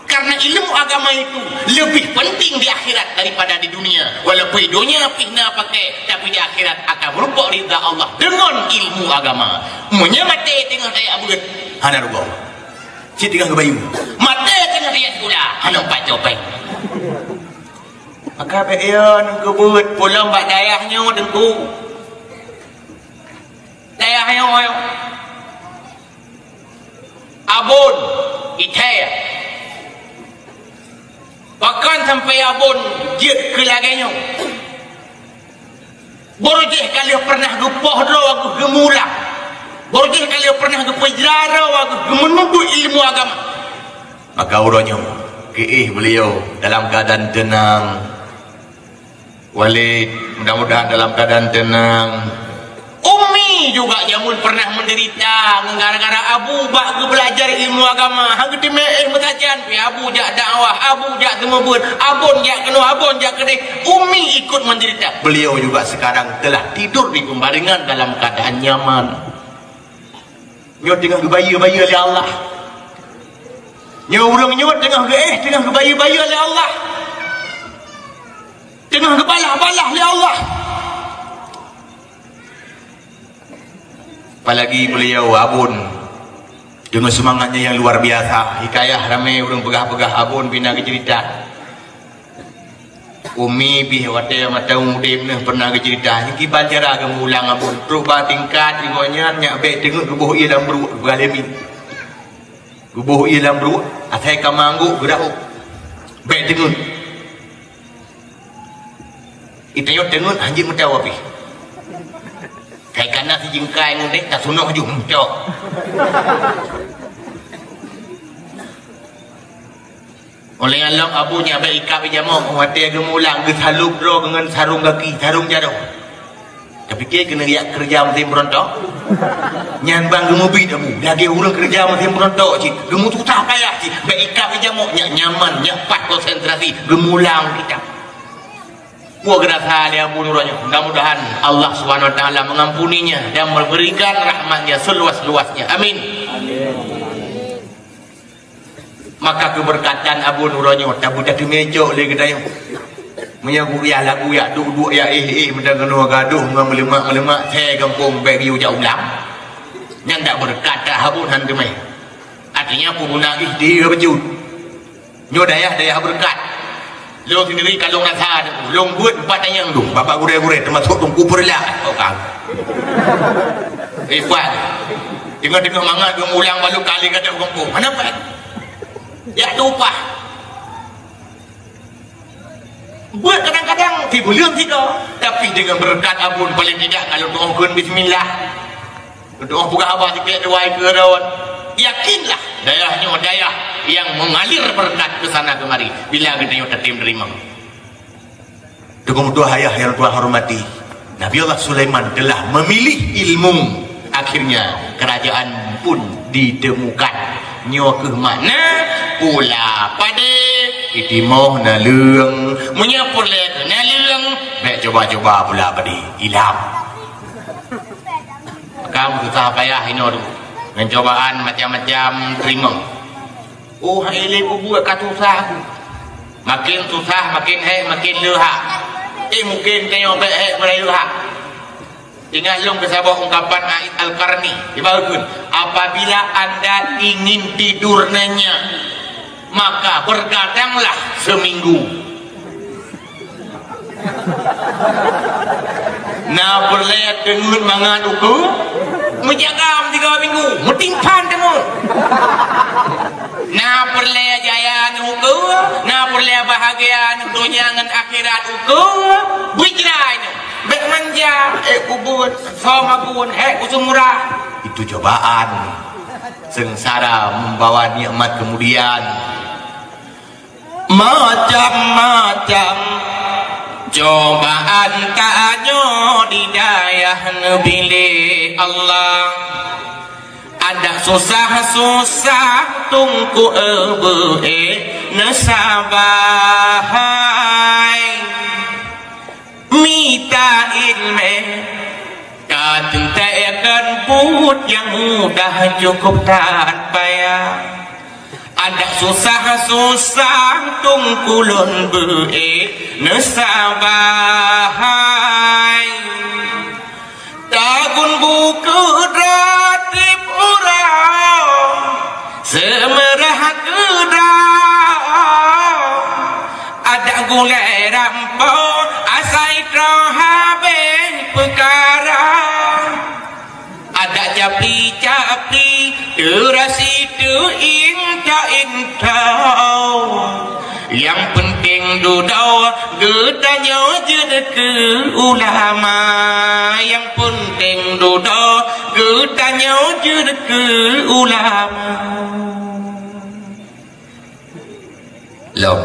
Karena ilmu agama itu lebih penting di akhirat daripada di dunia. Walaupun di dunia pih na pakai, tapi di akhirat akan merumpok ridha Allah dengan ilmu agama. Meunyoe maté teungoh tajak beuet, hana rugoe. Cit teungoh geubayeue. Maté teungoh tajak sikula, hana pacoe péng. Maka bék yo neukeubeut pulang bak dayah nyoe teungku. Dayah nyoe, abon, ithèe. Pakon sampai abon jeuet keu lagèe nyoe? Boh jih ka lheueh pernah geupoh droe geuh geumulang. Boh jih ka lheueh pernah geupeujra droe geuh geumeununtut ilmu agama. Maka uroe nyoe, keuéh beuliau dalam keuadaan teunang. Walid, mudah-mudahan dalam keuadaan teunang. Ummi juga jameun pernah menderita gara-gara abu bak geubeulajar ilmu agama. Han geuteumé éh meusajan pih, abu jak dakwah, abu jak seumeubeuet, abon jak keunoe, abon jak keudéh. Ummi ikut menderita. Beliau juga sekarang telah tidur di pembaringan dalam keadaan nyaman. Nyoe teungoh geubayeue-bayeue lé Allah. Nyoe ureueng nyoe teungoh geuéh, teungoh geubayeue-bayeue lé Allah. Teungoh geubalah-balah lé Allah. Apalagi beliau abon, dengan semangatnya yang luar biasa. Hikayah ramé ureueng peugah-peugah abon pih na geuceurita. Umi pih watèe mantong udép neuh pernah geuceurita, nyoe kiban cara geumulang abon. Trok bak tingkat igoe nyan nyak bèk teungeut geuboh ié lam bruek, geuboh ié lam bruek, asai ka manggok geurahop. Bèk teungeut. Ita nyoe teungeut hanjeuet meutoe pih. Kai kana sijingkai ngon dek tasunoh ju meutoe. Oleh nyan lom abu nyak bèk ikab ijamok watèe geumulang geusalôb droe ngon sarong gaki, sarong jaroe. Tapike keuneuk jak keureuja musém beurontok? Nyan ban geumubiet abu, lagèe ureueng keureuja musém beurontok cit, geumeususah payah cit, bèk ikab ijamok nyak nyaman, nyak pat konsentrasi, geumulang kitab. Peue geurasa lé abu nurani nyoe. Mudah-mudahan Allah Subhanahu Wa Taala mengampuninya dan memberikan rahmatnya seluas-luasnya. Amin. Maka keubeurkatan abu nurani nyoe tabu tateumé cok lé geutanyoe. Meunyoe guyah lagu yak duek-duek yak éh-éh meudan keunoe gadoh ngon meuleumak-meuleumak, hai gampông bèk geuyue jak ulang. Nyan dak beureukat dak abu nyan teumé. Artinya peue guna jih di bacut. Nyoe dayah-dayah beureukat. Lôn sendiri ka lôn rasa, lôn buet empat tanyong dum, babah gurèe-gurèe teumasok Teungku Peureulak. Oh, ka. Eh, puan. Teungoh-teungoh mangat geumulang balu kali gata gampông. Hana pat. Yak tupah. Buet kadang-kadang sibeuleuen sigoe, tapi dengan beureukat abon paling tidak kalau doa kheun bismillah. Untuk peugah haba sikét dua ikeu rot. Yakinlah, dayah nyoe dayah yang mengalir berkat ke sana kemari bila geutanyoe tatém teurimong. Teungku meutuah ayah yang tuan hormati, Nabi Allah Sulaiman telah memilih ilmu. Akhirnya kerajaan pun ditemukan. Nyoe kheueh makna pula padé itimoh naleueng. Meunyoe peureulèe keu naleueng, bèk cuba-cuba pula padé. Ilap. Ka meususah payah inoe tu, ngon cobaan macam-macam teurimong. Oh, hai lé kubuet ka susah ku. Makin susah, makin hék, makin leuhak. Eh, mungkin tanyoe bèk hék beuraya leuhak. Ingat lôn keu saboh ungkapan A'id Al-Qarni, ibarat kheun, "Apabila anda ingin tidur nyenyak, maka bergadanglah seminggu." Na peureulèe teungeut mangat ukeue, meujagam tiga minggu, meutimphan teungeut. Na peureulèe jaya ukeue, na peureulèe bahagia donya ngon akhirat ukeue, beujrai nyoe. Bèk manja, eh, kubuet, soe magun, eh, useumeurah. Itu cobaan. Sengsara membawa nikmat kemudian. Macam-macam cobaan tanyoe di dayah neupiléh Allah. Adak susah-susah teungku, eh, beu-éh neusabah hai. Mita ileumèe ka teuntèe kon buet nyang mudah cukup that payah. Adak susah-susah teungku lôn beu-éh neusabah hai. Tagun bukeuet rot tiep uroe, seumeurah keudroe. Adak gulèe rampo, asai troh habéh peukara. Adak capli-capli, teurasi teuinta-inta. Nyang peunteng dudoe geutanyoe jeuet keu ulama. Nyang peunteng dudoe geutanyoe jeuet keu ulama. Lom.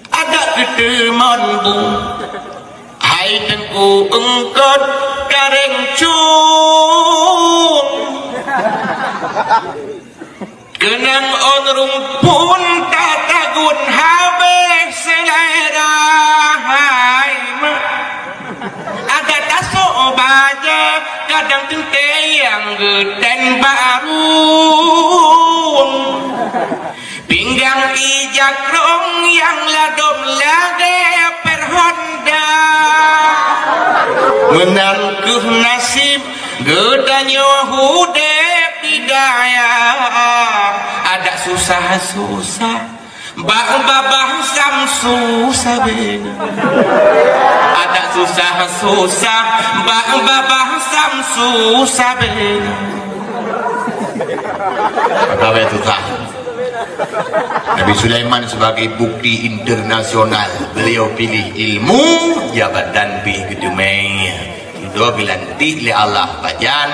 Adak keuteumon bu, hai teungku eungkot kareng cung. Keunong ôn rumpun tatagun habéh seulera hai mak. Adak tasok bajèe kadang teuntèe nyang geutén bak rhueng. Pinggang ija krong nyang ladôm lagèe per honda. Meunan keuh nasib geutanyoe udép di dayah. Adak susah-susah bak babah Samsu sabe na. Adak susah-susah bak babah Samsu sabe na. Maka bèk susah. Nabi Sulaiman sebagai bukti internasional, beliau pilih ilmu, jabatan pih geuteumé. Dudoe geulantik lé Allah pajan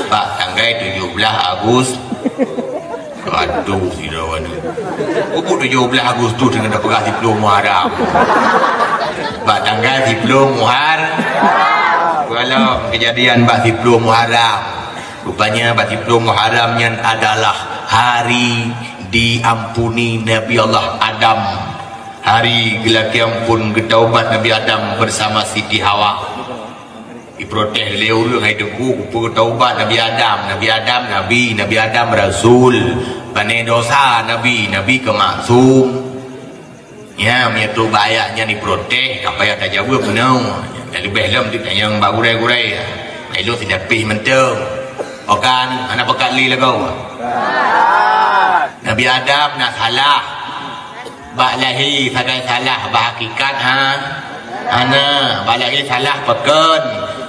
bak tanggai tujoh blaih Agus. Aduh, sidroe ni. Pukul tujoh blaih Agustus deungon tapeugah siplôh Muharram. Bak tanggai siplôh Muhar-, Walom kejadian bak siplôh Muharram. Rupanya bak siplôh Muharram nyan adalah hari diampuni Nabi Allah Adam. Hari geulakèe ampôn geutaubat Nabi Adam bersama Siti Hawa. Diprotes lé ureueng hai teungku, peue taubat Nabi Adam? Nabi Adam nabi, Nabi Adam rasul. Pane dosa nabi, nabi keu maksum. Nya, meunyoe teuh bak ayat nyan diprotes, ka payah tajaweueb meunoe. Nyang leubeh lom teuh nyang bak gurèe-gurèe. Ilôn sidapih mantong. Okan, hana pakat lé lagoe. Nabi Adam na salah. Bak lahé sagai salah, bak hakikat ha-, hana. Bak lahé salah pakon,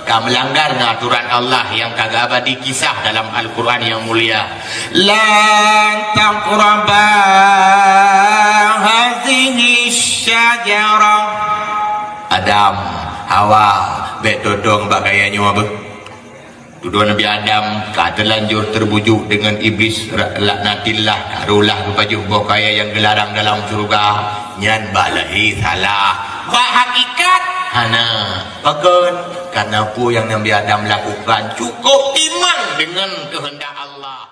ka meulanggar ngon aturan Allah nyang ka geuabadi kisah dalam Al-Quran nyang mulia. "La taqraba hazihi syajarah." Adam, Hawa, bèk todong bak kayèe nyoe beuh. Dudoe Nabi Adam ka teulanjur teurbujôk deungon Iblis ra-, laknatillah, ka rôh lah geupajoh boh kayèe nyang geularang dalam syeuruga, nyan bak lahé salah. Bak hakikat, hana. Pakon? Karena peue nyang Nabi Adam lakukan cukup timang deungon keuheundak Allah.